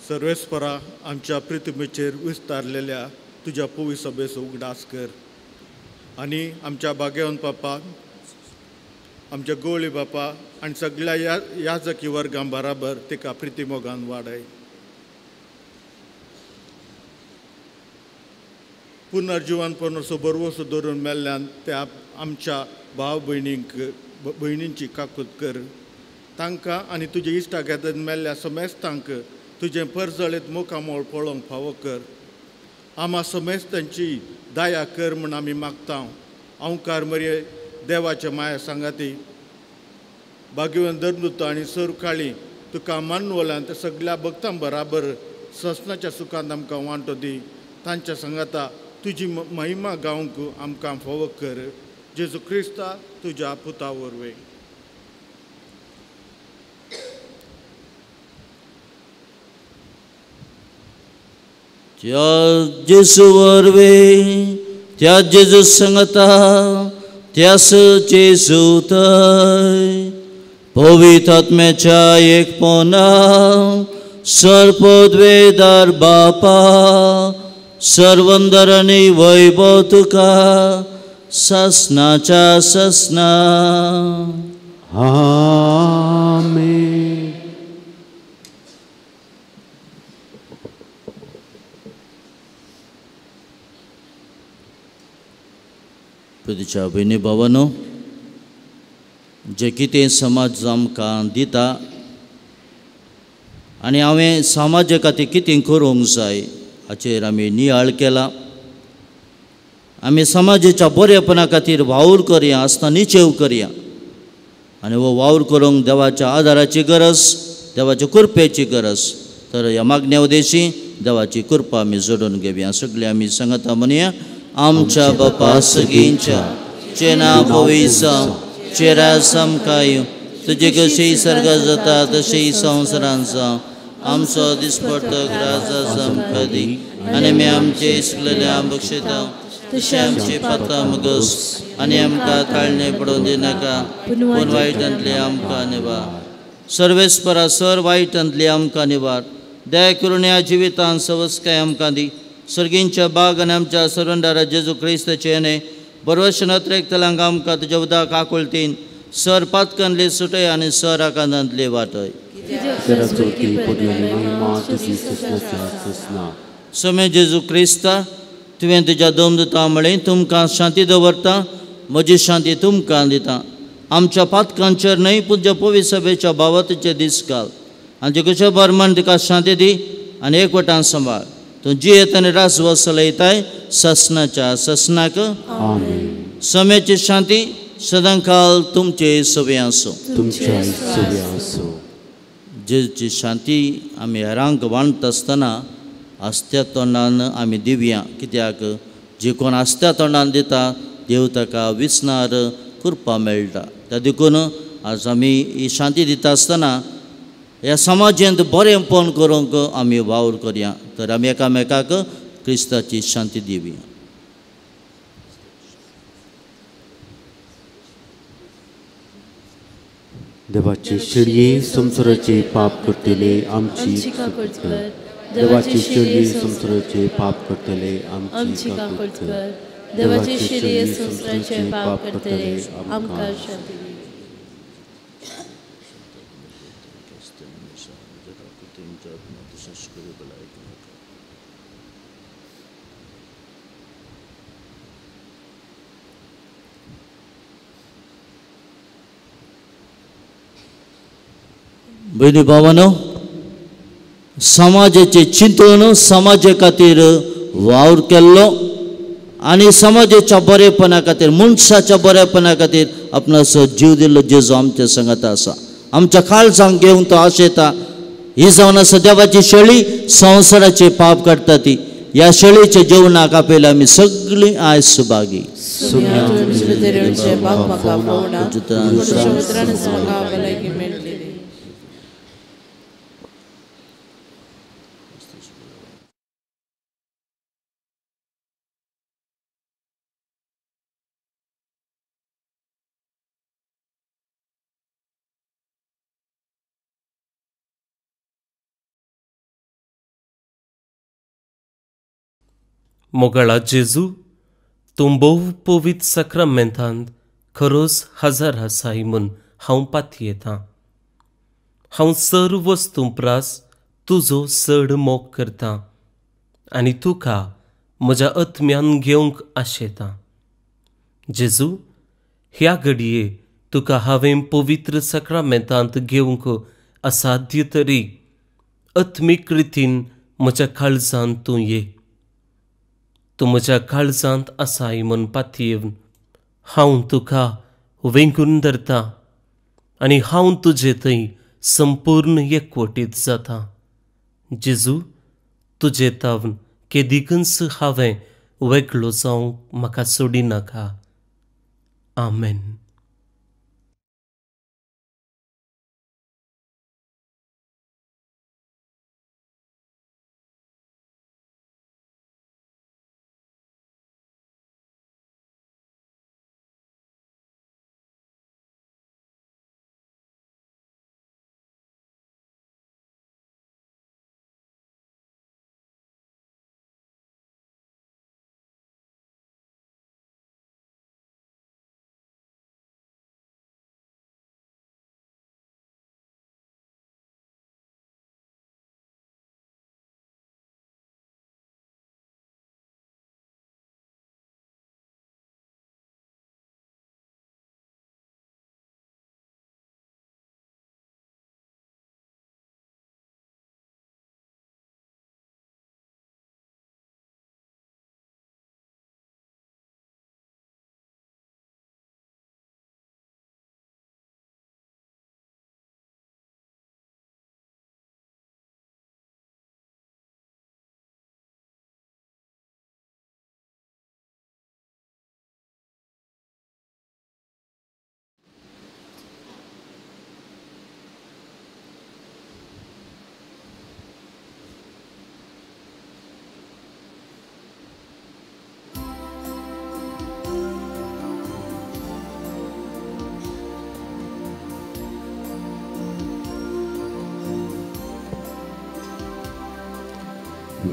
सर्वेस्परा आमच्या पृथ्वीचेर विस्तारलेल्या तुज्या पवित्र सभेचो उगडास कर आनी आमच्या भाग्यवंत बापा, आमच्या गोवळी बापा आनी सगळ्या याजकी वर्गां बराबर तिका प्रितीमोगान वाडय. पुनर्जिवनपणाचो भरवंसो दवरून मेल्ल्यान त्या आमच्या भाव भयणींक भयणींची काकूत कर. तांकां आनी तुज्या इश्टागेत मेल्ल्या समेस्तांक तुजें परजळीत मुखामोळ पळोवंक फावो कर. आमा समेस्तांची दया कर म्हूण आमी मागता. अंकार मरये देवाच्या माया सांगाती भाग्यवंत धर्मदूत आनी सरकाळी तुका मानवल्यान त्या सगळ्या भक्तां बराबर ससनाच्या सुखांत आमकां वांटो दी. तांच्या संगाता तुजी महिमा गावंक आमकां फावो कर. जेजू क्रिस्ता तुज्या पुता वरवीं.
त्या जेजू वरवीं, त्या जेजू संगता, त्यास जेजू थंय पवित्र आत्म्याच्या एकपणा सर्वपदवेदार बापा सर्वंदर आनी वैभव तुका ससनाच्या ससना.
आमेन.
प्रितीच्या भयणी भावानो, जे कितें समाज आमकां दिता आनी हांवें समाजा खातीर कितें करूंक जाय हाचेर आमी नियाळ केला. आमी समाजाच्या बरेपणा खातीर वावर करया आसतना निचेव करया आनी हो वावर करूंक देवाच्या आदाराची गरज, देवाच्या कृपेची गरज. तर ह्या मागण्या उद्देशी देवाची कृपा आमी जोडून घेवया. सगळे आमी सांगता म्हणया, आमच्या बापा सगींच्या चेना पविसा चेरा समकाय तुजे कशी सर्ग जाता तशी संवसारान जावं. आमचो दिसपडतो ग्राजा आमकां दी आनी आमी आमचे इसलेल्या बक्षिता तशें आमची पात्रां मगस आनी आमकां ताळणे पडोवन दिनाका पूण वायटांतले आमकां निवार. सर्वेस्परा सर वायटांतले आमकां निवार. दया करून ह्या जिवितान सवस्काय आमकां दी. सर्गींच्या बाग आनी आमच्या सर्वंदारा जेजू क्रिस्ताचें न्हय बरवश नत्रेक तलांक आमकां तुज्या उदक आकुळतीन सर पातकांतले सुटय आनी सर आकांतांतले वाटय. समे जेजू क्रिस्ता, तुवें तुज्या दमदुता म्हळें तुमकां शांती दवरता, म्हजी शांती तुमकां दिता. आमच्या पातकांचेर न्हय पूण तुज्या पवित्र सभेच्या भावातीचे दीस घाल आनी तुज्या कशें बरमान तुका शांती दी आनी एकवटान सांबाळ. तूं जियेत आनी राजवस चलयताय ससनाच्या ससनाक. समेची शांती सदांकाल तुमचे सवे आसूं. जेजूची शांती आमी हेरांक वांटता आसतना आस्त्या तोंडान आमी दिवया, कित्याक जे कोण आस्त्या तोंडान दिता देव ताका विसनार कृपा मेळटा. त्या देखून आज आमी ही शांती दिता आसतना ह्या समाजांत बरेंपण करूंक आमी वावर करया. तर आमी एकामेकाक क्रिस्ताची शांती दिवया.
देवाची शेळये संवसाराचे पाप करतले आमची काकूट कर. देवाची शेळये संवसाराचे पाप करतले आमची काकूट कर.
देवाची शेळये संवसाराचे पाप करतले आमकां शांती दी.
भयणी भावानो, समाजाचें चिंतून समाजा खातीर वावर केल्लो आनी समाजाच्या बरेपणा खातीर, मनशाच्या बरेपणा खातीर आपणाचो जीव दिल्लो जेजू आमच्या संगात आसा. आमच्या काळजांक घेवन तो आशेता. ही जावन आसा देवाची शेळी संवसाराचे पाप काडटा ती. ह्या शेळीच्या जेवणाक आपयल्या आमी सगळीं आयज सुभागी.
मोगाळा जेजू, तूं भोव पवित्र साक्रामेंतांत खरोच हजर आसाय म्हूण हांव पातयेतां. हांव सर्व वस्तूं प्रास तुजो चड मोग करतां आनी तुका म्हज्या आत्म्यान घेवंक आशेतां. जेजू, ह्या घडये तुका हांवें पवित्र साक्रामेंतांत घेवंक असाध्य तरी आत्मीक रितीन म्हज्या काळजांत तूं ये. तूं म्हज्या काळजांत आसाय म्हूण पातयेवन हांव तुका वेंगून धरतां आनी हांव तुजे थंय संपूर्ण एकवटीत जाता. जेजू, तुजे तावन केदिकूच हांवें वेगळो जावंक म्हाका सोडिनाका. आमेन.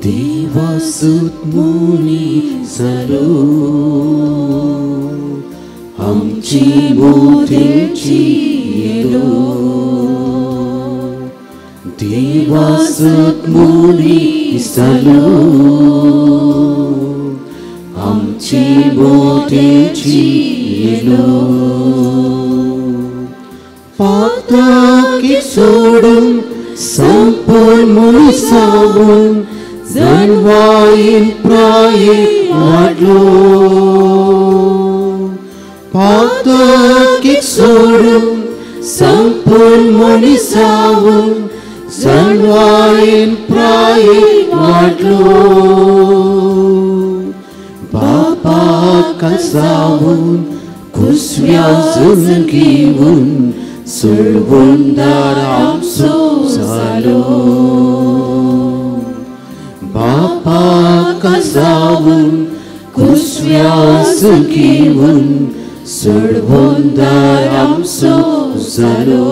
देवासुत मुनी सलो आमची मोठेची येलो. देवासुत मुनी सलो आमची मोठेची येलो. पातकी सोडून संपूर्ण मुनी जनवाईन प्राये वाडलो. पातकी सोडून संपूर्ण मनीसावून जनवाईन प्राये वाडलो. बापा कसावून कुसव्या जुनगीवून सोडवून आमचो जालो. बापा कसावून कुसव्या सुखीवून सोडवून आमचो जालो.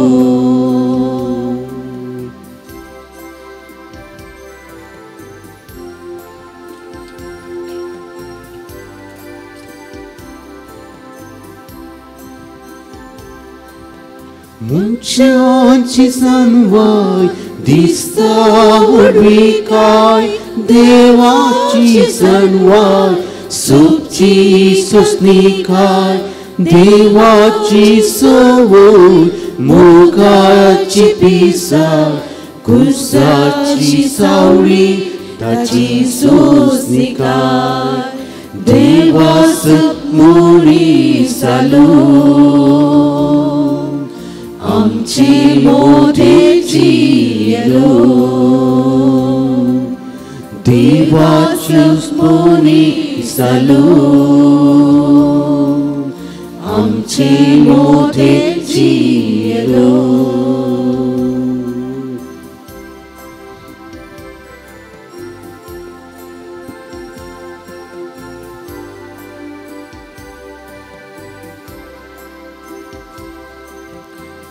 मनशांची जानवाय दिसता व्हडविकाय देवाची जानवाय सोबची सोसणिकाय देवाची संवय मोगाची पिसाय कुसाची सावळी ताची सोसणिकाय. देवासुत मुनी सालो आमची मोठेची येलो. देवाची मुनी सालो आमची मोठेची येलो.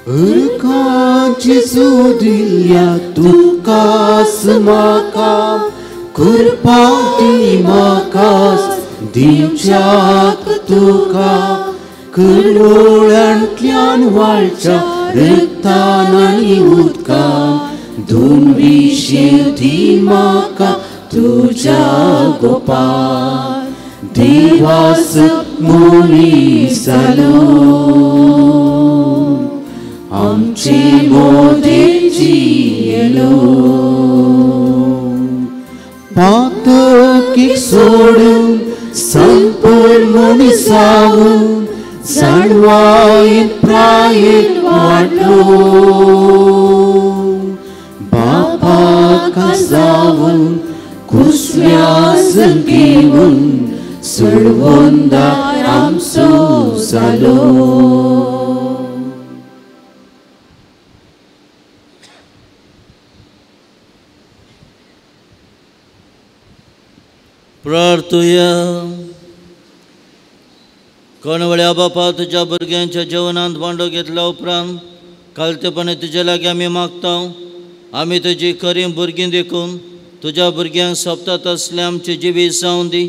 अर्कांची सोदिल्या तुकास म्हाका कृपा दी म्हाकास दिवच्याक तुका करवळांतल्यान वाळच्या रक्तान आनी उदकान दोन विशीं दी म्हाका तुज्या गोपान. देवासुत मुनी सालो आमची मोठेची येलो. पातकी सोडून संपूर्ण मनीसावून जाणवायेन प्रायेन वाडलो. बापा कसावून
कुसव्या संगेवन सळवंदार आमचो जालो.
प्रार्थुया. कोणवळ्या बापा, तुज्या भुरग्यांच्या जेवणांत भांडो घेतल्या उपरांत कालतेपणे तुजे लागीं आमी मागता, आमी तुजी खरी भुरगीं देखून तुज्या भुरग्यांक सोबता तसलें आमचें जिवीत जावं दी.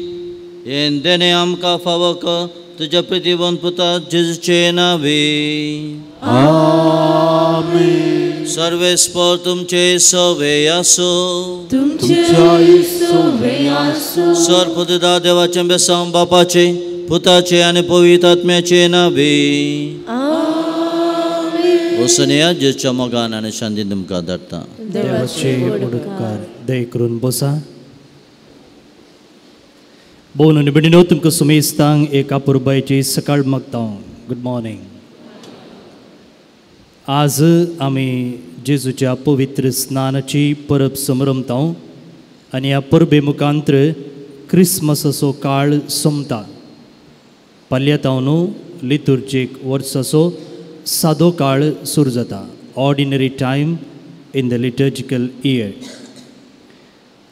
हें देणें आमकां फावो कर तुज्या प्रतिबंध पुता जेजूचे नांवे.
आमेन.
सर्वेस्पर तुमचे सवे आसो.
तुमचे सवे आसो.
सर्वपुदा देवाचे बेसांव बापाचे पुताचे आनी पवित्र आत्म्याचे नांवे.
आमेन.
वसनया जेजूच्या मोगान आनी शांतीन तुमकां धाडटा.
देवाचे उपकार. दया करून बसा. भोवन आनी भयणीनो, तुमकां सुमेस्तांक एक अपुरबायची सकाळ मागता. Good morning. आज आमी जेजूच्या पवित्र स्नानाची परब समरमता आनी ह्या परबे मुखांतर क्रिसमसाचो काळ सोंपता. पाल्यतांव लितुर्जीक वर्साचो सादो काळ सुरू जाता, ordinary time in the liturgical year.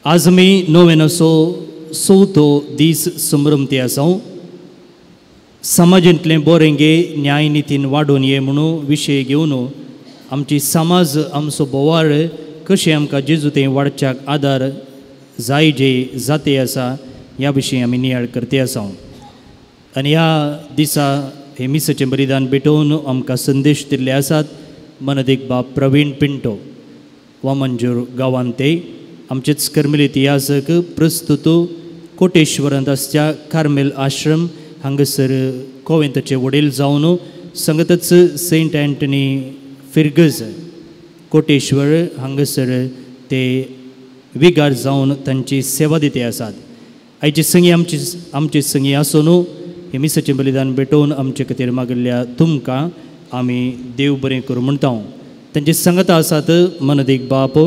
आज आमी नोवेनाचो चवथो दीस समरमती आसा. समाजांतलें बरें गे न्यायनितीन वाडोवन ये म्हणून विशय घेवन आमची समाज आमचो बोवाळ कशें आमकां जेजू थंय वाडच्याक आदार जाय जे जाते आसा ह्या विशयी आमी नियाळ करते आसा. आनी ह्या दिसा हे मिसाचें बलिदान भेटोवन आमकां संदेश दिल्ले आसात मनदीक बाब प्रवीण पिंटो वामंजूर गांवांत ते आमचेच कर्मेलीत याजक प्रस्तुत कोटेश्वरांत आसच्या कार्मेल आश्रम हांगासर कोवेंताचे वडील जावन संगतच सेंट अँटनी फिर्गज कोटेश्वर हांगासर ते विगार जावन तांची सेवा दिते आसात. आयचे संगी आमचे संगी आसून हे मिसाचें बलिदान भेटोवन आमचे खातीर मागिल्ल्या तुमकां आमी देव बरें करूं म्हणटा. तांचे संगता आसात मनदीक बाप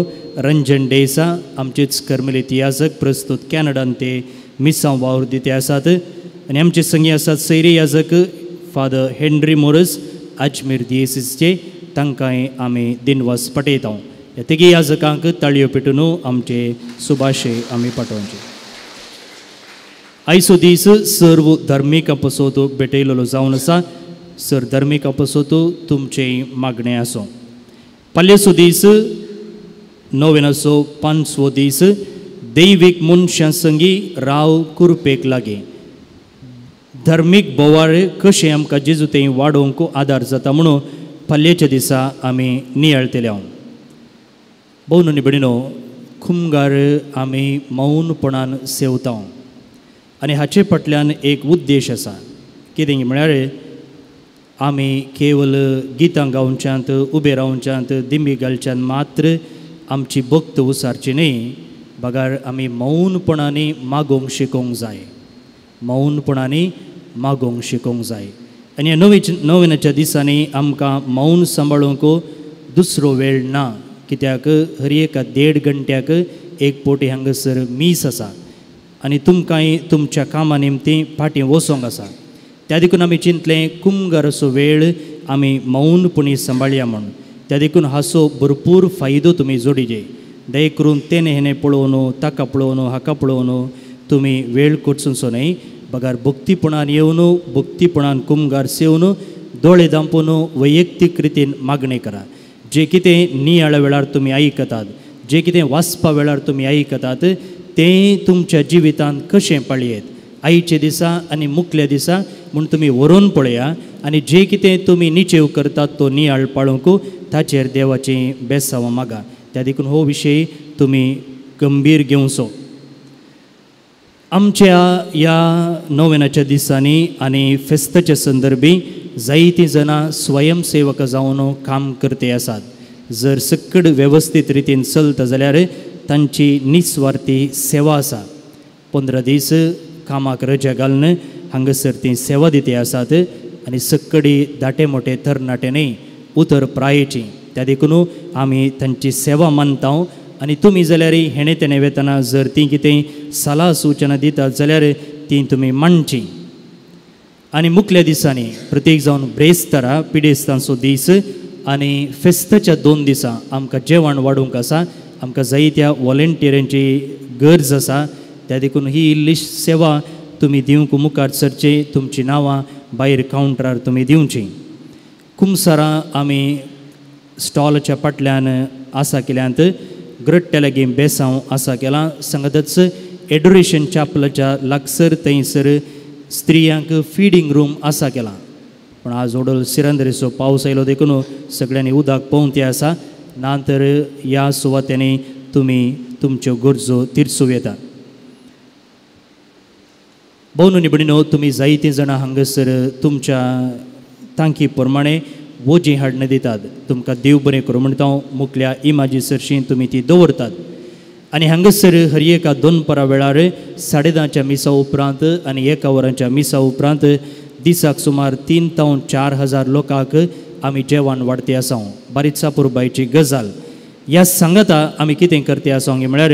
रंजन डेसा आमचेच कर्मेलीत याजक प्रस्तुत कॅनडान ते मिसांव वावर दिते आसात. आनी आमचे संगी आसात सैरी याजक फादर हेनरी मोरस अजमेर दियेसीसचे, तांकांय आमी दिनवास पटयता. ह्या तेगी याजकांक ताळयो पेटून आमचे सुभाशे आमी पाठोवचे. आयचो दीस सर्व धर्मीकां पसोत भेटयलेलो जावन आसा. सर धर्मीकां पसोत तुमचें मागणें आसूं. पाल्याचो दीस नोवेनाचो पांचवो दीस दैवीक मनशां संगी राव कुरपेक लागीं धर्मीक बोवाळ कशें आमकां जेजू थंय वाडोवंक आदार जाता म्हणून पाल्याच्या दिसा आमी नियाळतले. भोवन आनी भयणीनो, खुमगार आमी मौनपणान सेवता आनी हाचे फाटल्यान एक उद्देश आसा. कितें म्हळ्यार आमी केवल गितां गावच्यांत उबे रावच्यांत दिंबी घालच्यान मात्र आमची भक्त उसारची न्हय, बगार आमी मौनपणांनी मागोवंक शिकोवंक जाय. मौनपणांनी मागोवंक शिकोवंक जाय. आनी ह्या नोवेनाच्या दिसांनी आमकां मौन सांबाळूंक दुसरो वेळ ना, कित्याक हर एका देड घंट्याक एक पोटी हांगासर मीस आसा आनी तुमकांय तुमच्या कामा निमतीं फाटीं वचोंक आसा. त्या देखून आमी चिंतलें कुमगाराचो वेळ आमी मौनपणी सांबाळया म्हूण. त्या देखून हाचो भरपूर फायदो तुमी जोडीजे. दया करून तेणे हेणें पळोवन ताका पळोवन हाका पळोवन तुमी वेळ कोटसुचो न्हय, बगार भक्तीपणान येवन भक्तीपणान कुमगार सेवन दोळे दांपून वैयक्तीक रितीन मागणें करा. जे कितें नियाळा वेळार तुमी आयकतात, जे कितें वाचपा वेळार तुमी आयकतात तें तुमच्या जिवितांत कशें पाळयेत आयच्या दिसा आनी मुखल्या दिसा म्हूण तुमी व्हरून पळया. आनी जे कितें तुमी निचेव करतात तो नियाळ पाळोवंक ताचेर देवाचें बेसांव मागा. त्या देखून हो विशय तुमी गंभीर घेवचो. आमच्या ह्या नोवेनाच्या दिसांनी आनी फेस्ताच्या संदर्भी जायतीं जाणां स्वयंसेवक जावन काम करते आसात. जर सकड वेवस्थीत रितीन चलता जाल्यार तांची निस्वार्थी सेवा आसा. 15 दीस कामाक रजा घालून हांगासर ती सेवा दिते आसात आनी सकडी दाटे मोटे तरणाटे न्हय उतर प्रायेची. त्या देखून आमी तांची सेवा मानता आनी तुमी जाल्यार हेणे तेणे वेतना जर तीं कितें सलाह सुचना दितात जाल्यार तीं तुमी मांडची. आनी मुखल्या दिसांनी प्रत्येक जावन ब्रेस्तारा पिडेस्तांचो दीस आनी फेस्ताच्या 2 दिसां आमकां जेवण वाडूंक आसा. आमकां जायत्या वॉलंटियरांची गरज आसा, त्या देखून ही इल्ली सेवा तुमी दिवंक मुखार सरची. तुमचीं नांवां भायर कावंटरार तुमी दिवचीं. कुमसारां आमी स्टॉलाच्या फाटल्यान आसा केल्यांत, ग्रट्ट्या लागीं बेसांव आसा केलां. सांगतच एडोरेशन चॅपलाच्या लागसर थंयसर स्त्रियांक फिडींग रूम आसा केलां. पूण आज ओडल सिरंदरेचो पावस आयलो देखून सगळ्यांनी उदक पोंवते आसा, ना तर ह्या सुवातेंनी तुमी तुमच्यो गरजो तिरसूं येता. भोवनो निबणीनो, तुमी जायतीं जाणां हांगासर तुमच्या तांकी प्रमाणे वोजी हाडणें दितात. तुमकां देव बरें करूं म्हणटा हांव. मुखल्या इमाजी सरशी तुमी ती दवरतात. आनी हांगासर हर एका दनपरा वेळार 10:30च्या मिसा उपरांत आनी 1 वरांच्या मिसा उपरांत दिसाक सुमार 3 ते 4 हजार लोकांक आमी जेवण वाडते आसा. बारीक चापुरबायची गजाल. ह्या सांगता आमी कितें करते आसा म्हळ्यार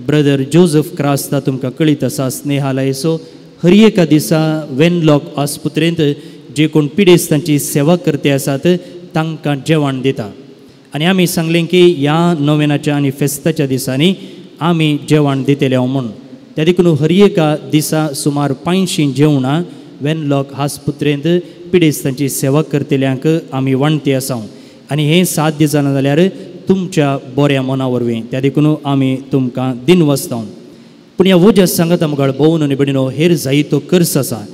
ब्रदर जोजफ क्रास्ता तुमकां कळीत आसा, स्नेहालयचो हर एका दिसा वेनलॉक आस्पत्रेंत जे कोण पिडेस्तांची सेवा करते आसात तांकां जेवण दिता. आनी आमी सांगलें की ह्या नोवेनाच्या आनी फेस्ताच्या दिसांनी आमी जेवण दितले म्हूण. त्या देखून हर एका दिसा सुमार 500 जेवणां वेनलॉक आस्पत्रेंत पिडेस्तांची सेवा करतल्यांक आमी वांटते आसा. आनी हें साध्य जालें जाल्यार तुमच्या बऱ्या मना वरवीं, त्या देखून आमी तुमकां दिनवासता. पूण ह्या वोज्या सांगता मुखार भोवन आनी भयणीनो, हेर जायतो खर्च आसा.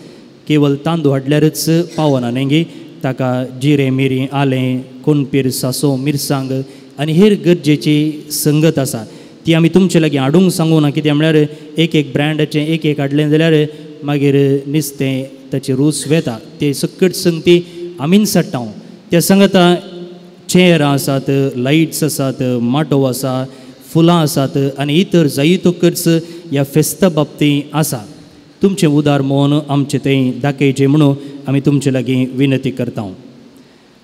केवल तांदूळ हाडल्यारच पावना न्ही, ताका जिरें, मिरी, आलें, कोणपीर, सासो, मिरसांग आनी हेर गरजेची संगत आसा. ती आमी तुमचे लागीं हाडूंक सांगूं ना, कित्याक म्हळ्यार एक एक ब्रँडाचें एक एक हाडलें जाल्यार मागीर निस्तें ताची रूच वेता. ते सकट संगती आमीच हाडटा. त्या सांगता चेअरां आसात, लायट्स आसात, माटोव आसा, फुलां आसात आनी इतर जायतो खर्च ह्या फेस्ता बाबतींत आसा. तुमचें उदार मन आमचें थंय दाखयचें म्हणून आमी तुमचे लागीं विनंती करता.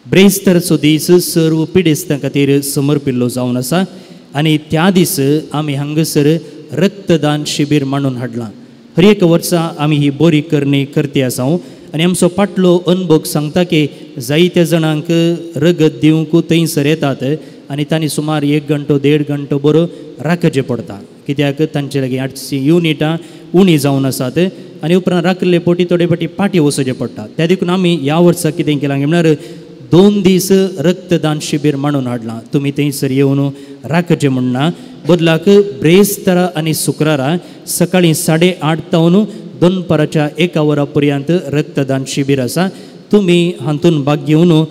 ब्रेस्ताराचो दीस सर्व पिडेस्तां खातीर समर्पिल्लो जावन आसा आनी त्या दीस आमी हांगासर रक्तदान शिबीर मांडून हाडलां. हर एक वर्सा आमी ही बरी करणी करती आसा आनी आमचो फाटलो अनुभव सांगता की जायत्या जाणांक रगत दिवंक थंयसर येतात आनी तांणी सुमार 1 घंटो 1.5 घंटो बरो राखचें पडटा, कित्याक तांचे लागीं 800 युनिटां उणी जावन आसात आनी उपरांत राखिल्ले पोटी थोडे फाटी पाटी वचचें पडटा. त्या देखून आमी ह्या वर्सा कितें केलां म्हळ्यार 2 दीस रक्तदान शिबीर मांडून हाडलां. तुमी थंयसर येवन राखचें म्हणना, बदलाक ब्रेस्तारा आनी शुक्रारा सकाळीं 8:30 तावन दनपाराच्या 1 वरा पर्यंत रक्तदान शिबीर आसा. तुमी हातून भाग घेवन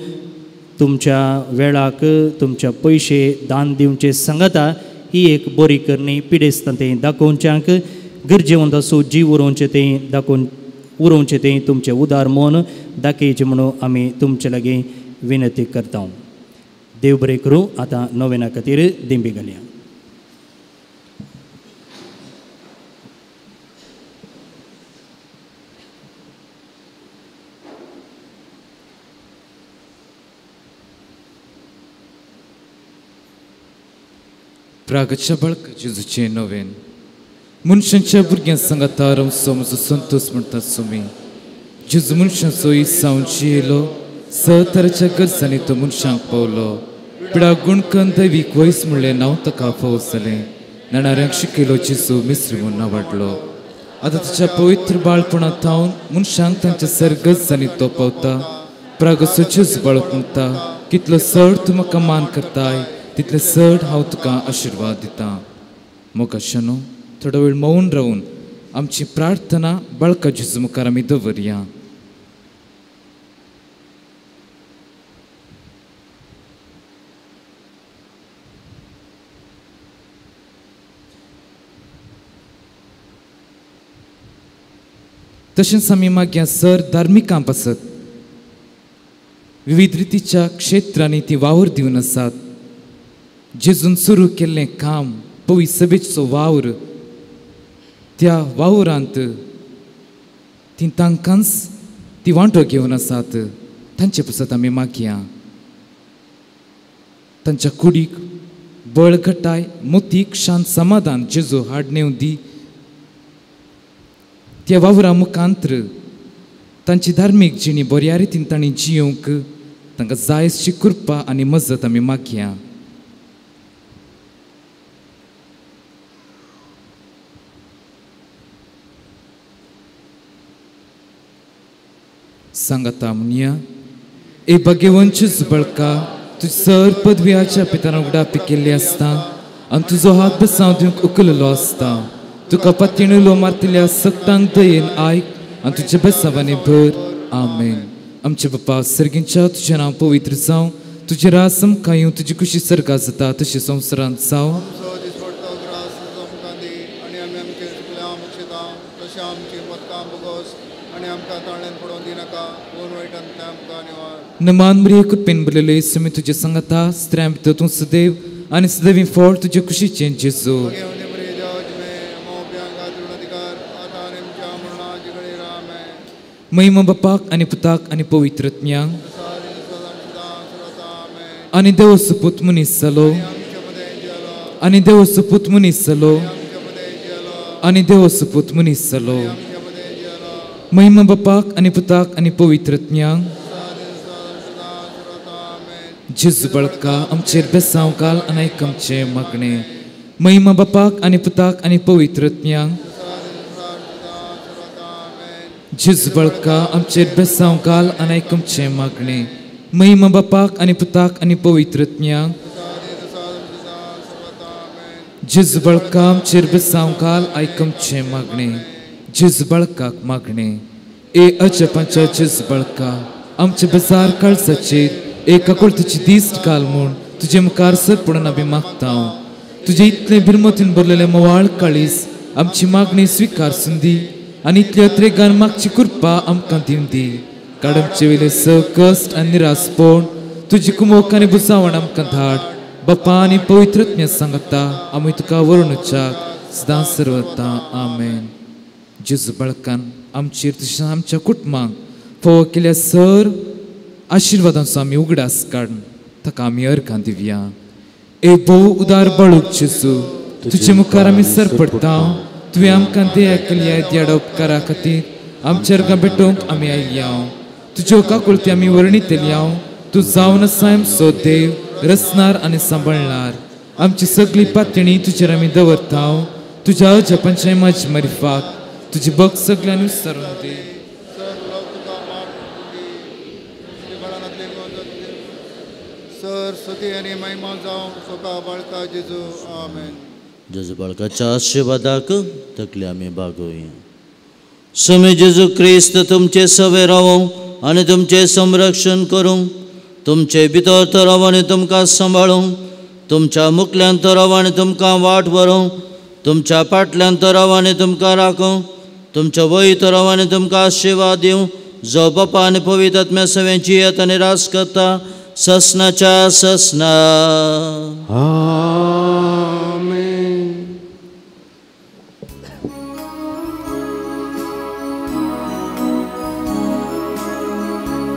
तुमच्या वेळाक तुमच्या पयशे दान दिवचे सांगता. ही एक बरी करणी पिडेस्तां तें दाखोवच्यांक गरजेवंत आसूं जीव उरोवचें तें दाखोवन उरोवचें तें तुमचें उदार मन दाखयचें म्हणून आमी तुमचे लागीं विनंती करता. देव बरें करूं. आतां नोवेना खातीर दिंबी घालया.
प्रागच्या बाळक जेजूचें नवेन मनशांच्या भुरग्यां सांगाता रमचो म्हजो संतोष म्हणटा सुमी. जेजू मनशांचो इसावन जियेलो, सहतराच्या गरजांनी तो मनशांक पावलो. पिडा गुणकन दैवीक वयस म्हणलें नांव ताका फावो जालें. नेणाऱ्यांक शिकयलो जेजू मिस्री म्हूण नांवाडलो. आतां ताच्या पवित्र बाळपणा थावन मनशांक तांच्या सरगजांनी तो पावता. प्रागचो जेजू बाळक म्हणटा, कितलो चड तूं म्हाका मान करताय तितले चड हांव तुका आशिर्वाद दितां. मोगाशानो, थोडो वेळ मौन रावून आमची प्रार्थना बाळका जेजू मुखार आमी दवरया. तशेंच आमी मागया सर धार्मिकां पासत विविध रितीच्या क्षेत्रांनी ती वावर दिवन आसात. जेजून सुरू केल्लें काम पवी सभेचो वावर, त्या वावरांत ती तांकांच ती वांटो घेवन आसात. तांचे पासत आमी मागया तांच्या कुडीक बळकटाय मोतीक शांत समाधान जेजू हाडणेव दी. त्या वावरा मुखांत्र तांची धार्मीक जिणी बऱ्या रितीन तांणी जियोंक तांकां जायशी कृपा आनी मजत आमी मागया. सांगाता म्हणया, ए भाग्यवंत बळका, तुझ सर पदव्याच्या पितान उगडापी केल्ली आसता आनी तुजो हात बसाव दिवंक उखललो आसता. तुका पातयेन मारतल्या सक्तांक दयेन आयक आनी तुज्या बेसावांनी भर. आमेन. आमचे बापा सर्गींच्या, तुजें नांव पवित्र जावं, तुजें राज आमकां येवं, तुजी खुशी सर्गां जाता तशी संवसारांत जावं. नमान मरिये कृपेन भरलेले, सुमी तुजे सांगाता, स्त्रियां भितर तूं सदैव आनी सदैवी फळ तुजे खुशीचें जेजू. महिमा बापाक आनी पुताक आनी पवित्र आत्म्याक. आनी देव सुपूत मनीस जालो, आनी देव सुपूत मनीस जालो, आनी देव सुपूत मनीस जालो. महिमा बापाक आनी पुताक आनी पवित्र आत्म्याक. जेजू बळका आमचेर बेसांव घाल आनी आयक आमचें मागणें. महिमा बापाक आनी पुताक आनी पवित्र आत्म्याक. जेजू बळका आमचेर बेसांव घाल आनी आयक आमचें मागणें. महिमा बापाक आनी पुताक आनी पवित्र आत्म्याक. जेजू बळका आमचेर बेसांव घाल आयक आमचें मागणें. जेजू बळकाक मागणें. ए अजपांच्या जेजू बळका, आमचे बेजार काळजाचेर एक आकुळतीची दिश्ट घाल म्हूण तुजे मुखार सरपडून आमी मागता. तुजे इतलें भिरमतीन भरलेलें मोवाळ काळीस आमची मागणी स्विकार सुंदी आनी इतले अत्रेगान मागची कृपा आमकां दिवन दी. काड आमचे वयले स कश्ट आनी निरासपण तुजी कुमोक आनी बुजावण आमकां धाड. बापा आनी पवित्र आत्म्या सांगता आमी तुका वरुणच्याक सदां सर्वता. आमेन. जेजू बाळकान आमचेर तशेंच आमच्या कुटुंबांक फावो केल्या सर आशिर्वादांचो आमी उगडास काडून ताका आमी अर्घां दिवया. ए भोव उदार बाळूक जेजू, तुजे मुखार आमी सर पडटा. तुवें आमकां दया केल्या देडा उपकारा खातीर आमच्या अर्घां भेटोवंक आमी आयल्या. तुज्यो काकुळती आमी वर्णितल्या. तूं जावन आसा आमचो देव, रचणार आनी सांबाळणार. आमची सगळी पातणी तुजेर आमी दवरता. तुज्या अजपांच्या म्हजी मरिफाक तुजी भक्त सगळ्यांनी विसरून दी.
सर स्तुती आनी महिमा जावं सोका बाळका जेजू. आमेन.
जेजू बाळकाच्या आशिर्वादाक तकली आमी बागोवया. स्वामी जेजू क्रिस्त तुमचे सवे रावों आनी तुमचें संरक्षण करूं, तुमचे भितर तो रावो आनी तुमकां सांबाळूं, तुमच्या मुखल्यान तो रावो आनी तुमकां वाट व्हरूं, तुमच्या फाटल्यान तो रावो आनी तुमकां राखूं, तुमच्या वयर तो रावो आनी तुमकां आशिर्वाद दिवं, जो बापा आनी पवित्र आत्म्या सवें जियेत आनी राज करता ससनाच्या ससना.
आमेन.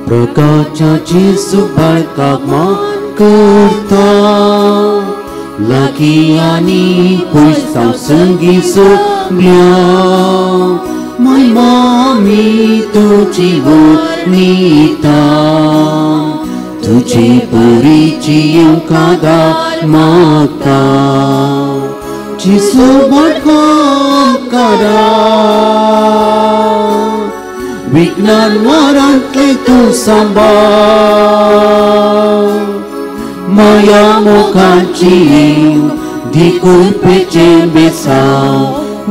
प्रकाच्या जेजू बाळकाक मान करता, लागीं आनी पयस जावं संगी सगळ्या. महिमा आमी तुजी वर्णिता, तुझे परीची येवकादार मागता. जेजू बाळका करा, विघ्नान वारांतले तूं सांबाळ, माया मोगाची दी कृपेचें बेसांव,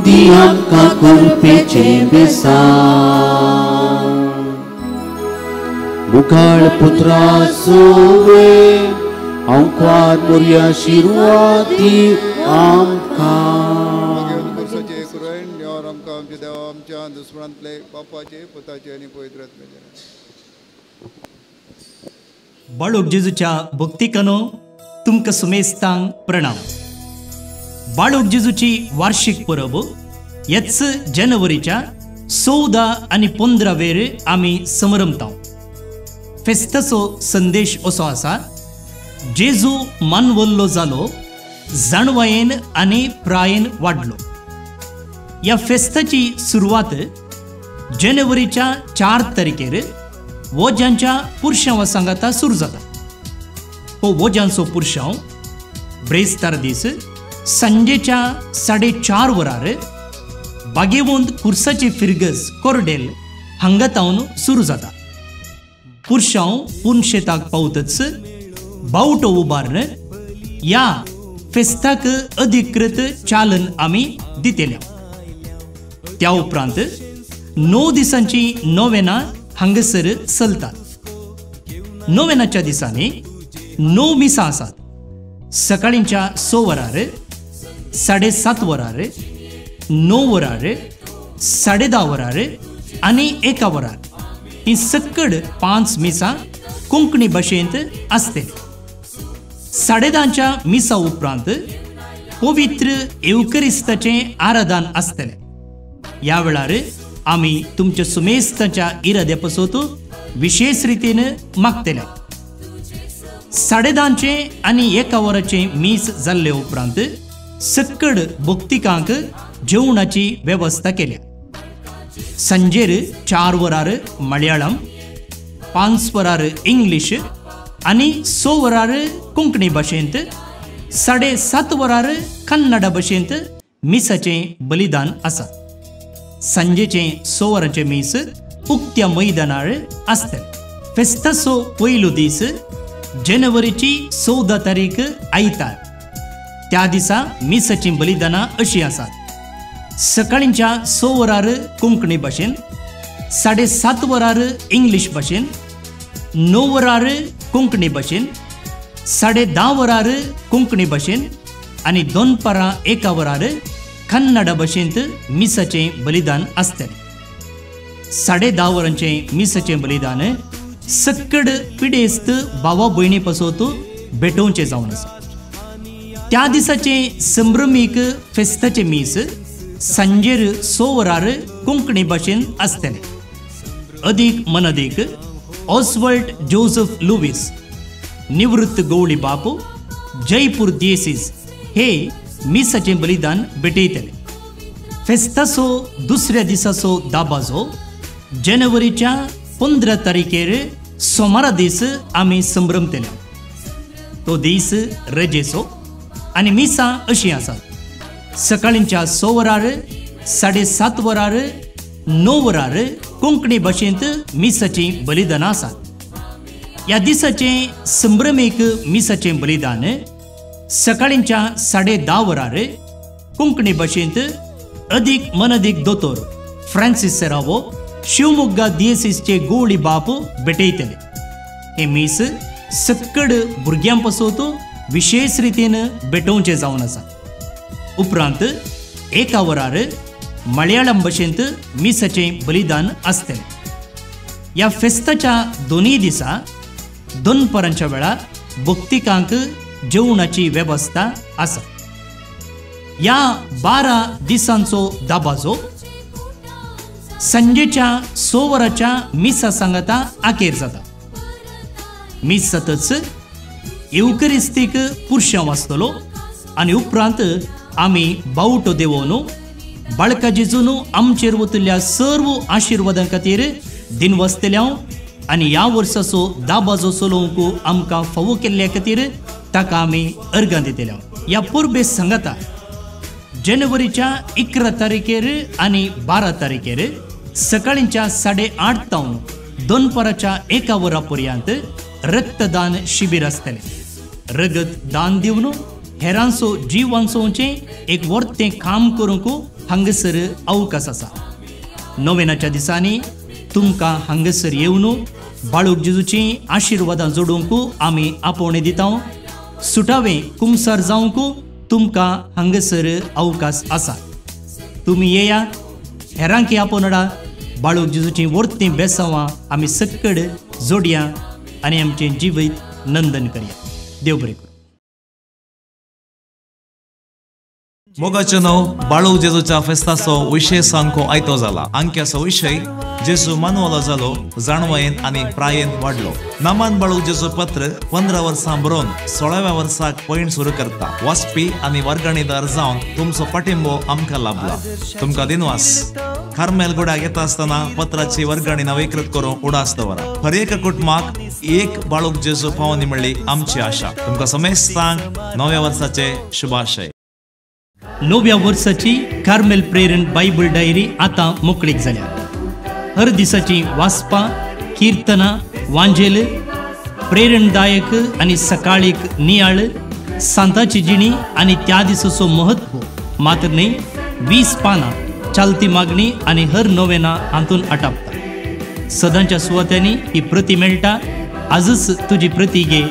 दी आमकां कृपेचें बेसांव. मुखाळ पुत्रा सोवे आंकवार मोरया शिरवाती आमकां.
आमच्या देवा आमच्या दुस्मनांतले बापाचे पुताचे आनी पवित्र आत्म्याचे.
बाळूक जेजूच्या भक्तिकानो तुमकां सुमेस्तांक प्रणाम. बाळूक जेजूची वार्षिक परब हेच जानेवारीच्या 14 आनी 15 वेर आमी समरमता. फेस्ताचो संदेश असो आसा, जेजू मानवल्लो जालो जाणवायेन आनी प्रायेन वाडलो. ह्या फेस्ताची सुरवात जानेवारीच्या 4 तारखेर वोज्यांच्या पुरशांवा सांगाता सुरू जाता. हो वोज्यांचो पुरशांव ब्रेस्तार दीस सांजेच्या 4:30 वरार बागेवंत कुर्साची फिरगज कोरडेल हांगा तावन सुरू जाता. पुरशांव पुनशेताक पावतच बावटो उबारून ह्या फेस्ताक अधिकृत चालन आमी दितले. त्या उपरांत 9 दिसांची नोवेना हांगासर चलतात. नोवेनाच्या दिसांनी 9 मिसां आसात. सकाळींच्या 6 वरार, 7:30 वरार, 9 वरार, 10:30 वरार आनी 1 वरार ही सक्कड 5 मिसां कोंकणी भाशेंत आसतली. 10:30च्या मिसा उपरांत पवित्र येवकरिस्ताचें आराधन आसतलें. ह्या वेळार आमी तुमच्या सुमेस्ताच्या इराद्या पासत विशेष रितीन मागतले. 10:30चें आनी 1 वराचें मीस जाल्ले उपरांत सक्कड भक्तिकांक जेवणाची वेवस्था केल्या. सांजेर 4 वरार मलयाळम, 5 वरार इंग्लीश आनी 6 वरार कोंकणी भाशेंत, 7:30 वरार कन्नडा भाशेंत मिसाचें बलिदान आसा. सांजेचें 6 वरांचें मीस उक्त्या मैदानार आसतलें. फेस्ताचो पयलो दीस जानेवारीची 14 तारीख आयतार. त्या दिसा मिसाचीं बलिदानां अशीं आसात. सकाळींच्या 6 वरार कोंकणी भाशेन, 7:30 वरार इंग्लीश भाशेन, 9 वरार कोंकणी भाशेन, 10:30 वरार कोंकणी भाशेन आनी दनपारां 1 वरार कन्नडा भाशेंत मिसाचें बलिदान आसतलें. 10:30 वरांचें मिसाचें बलिदान सक्कड पिडेस्त भावा भयणी पासत भेटोवचें जावन आसा. त्या दिसाचें संभ्रमीक फेस्ताचें मीस सांजेर 6 वरार कोंकणी भाशेन आसतलें. अदीक मनदीक ऑस्वल्ड जोसेफ लुवीस, निवृत्त गवळी बापू, जयपूर दियेसीस हे मिसाचें बलिदान भेटयतले. फेस्ताचो दुसऱ्या दिसाचो दाबाजो जानेवारीच्या 15 तारखेर सोमारा दीस आमी संभ्रमतले. तो दीस रजेचो आनी मिसां अशीं आसात. सकाळींच्या 6 वरार, 7:30 वरार, 9 वरार कोंकणी भाशेंत मिसाचीं बलिदानां आसात. ह्या दिसाचें संभ्रमीक मिसाचें बलिदान सकाळींच्या 10:30 वरार कोंकणी भाशेंत अदीक मनदीक दोतोर फ्रांसीस सेरावो, शिवमोग्गा दियेसीसचे गोवळी बाप भेटयतले. हें मीस सक्कड भुरग्यां पासत विशेष रितीन भेटोवचें जावन आसा. उपरांत 1 वरार मलयाळम भाशेंत मिसाचें बलिदान आसतलें. ह्या फेस्ताच्या दोनूय दिसा दनपारांच्या वेळार भक्तिकांक जेवणाची वेवस्था आसा. ह्या 12 दिसांचो दाबाजो सांजेच्या 6 वरांच्या मिसा सांगाता आखेर जाता. मीस जातच येवकरिस्तीक पुरशांव आसतलो आनी उपरांत आमी बावटो देवोवन बाळका जेजून आमचेर वतल्या सर्व आशिर्वादां खातीर दिनवासतले आनी ह्या वर्साचो दाबाजो चलोवंक आमकां फावो केल्ल्या खातीर ताका आमी अर्गां दितले. ह्या परबे सांगाता जानेवारीच्या 11 तारखेर आनी 12 तारखेर सकाळींच्या 8:30 तावन दनपाराच्या 1 वरा पर्यंत रक्तदान शिबीर आसतलें. रगत दान दिवन हेरांचो जीव वांचोवचें एक वर्तें काम करूंक हांगासर अवकाश आसा. नोवेनाच्या दिसांनी तुमकां हांगासर येवन बाळूक जेजूचीं आशिर्वादां जोडूंक आमी आपोवणें दिता. सुटावें कुमसार जावंक तुमकां हांगासर अवकाश आसा. तुमी येया, हेरांकी आपोवनडा बाळूक जेजूचीं वर्तीं बेसांवां आमी सक्कड जोडया आनी आमचें जिवीत नंदन करया. देव बरें करूं.
मोगाचें नांव बाळू जेजूच्या फेस्ताचो विशय सामको आयतो जाला. अंक्याचो विशय जेजू मानवलो जालो, जाणवायेन आनी प्रायेन वाडलो. नामान बाळू जेजू पत्र 15 वर्सां बरोवन 16व्या वर्साक पयण सुरू करता. वाचपी आनी वर्गणीदार जावन तुमचो पाठिंबो आमकां लाभला. तुमकां दिनवास. कार्मेल गुड्याक येता आसतना पत्राची वर्गणी नवीकृत करून उडास दवरा. हर एका कुटुंबाक एक बाळूक जेजू पावनी म्हणली आमची आशा. तुमकां समेस्तांक नव्या वर्साचे शुभाशय.
नव्या वर्साची कार्मेल प्रेरण बायबल डायरी आतां मोकळीक जाल्या. हर दिसाची वाचपां, किर्तनां, वांजेल, प्रेरणदायक आनी सकाळीक नियाळ, सांताची जिणी आनी त्या दिसाचो महत्व मात्र न्हय 20 पानां चालती मागणी आनी हर नोवेना हातून आटापता. सदांच्या सुवात्यांनी ही प्रती मेळटा. आजच तुजी प्रती घे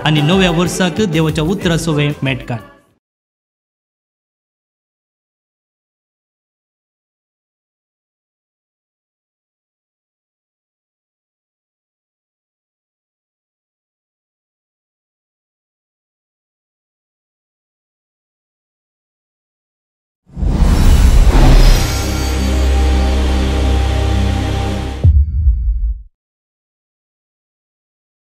आनी नव्या वर्साक देवाच्या उतरा सोवे मेट काड.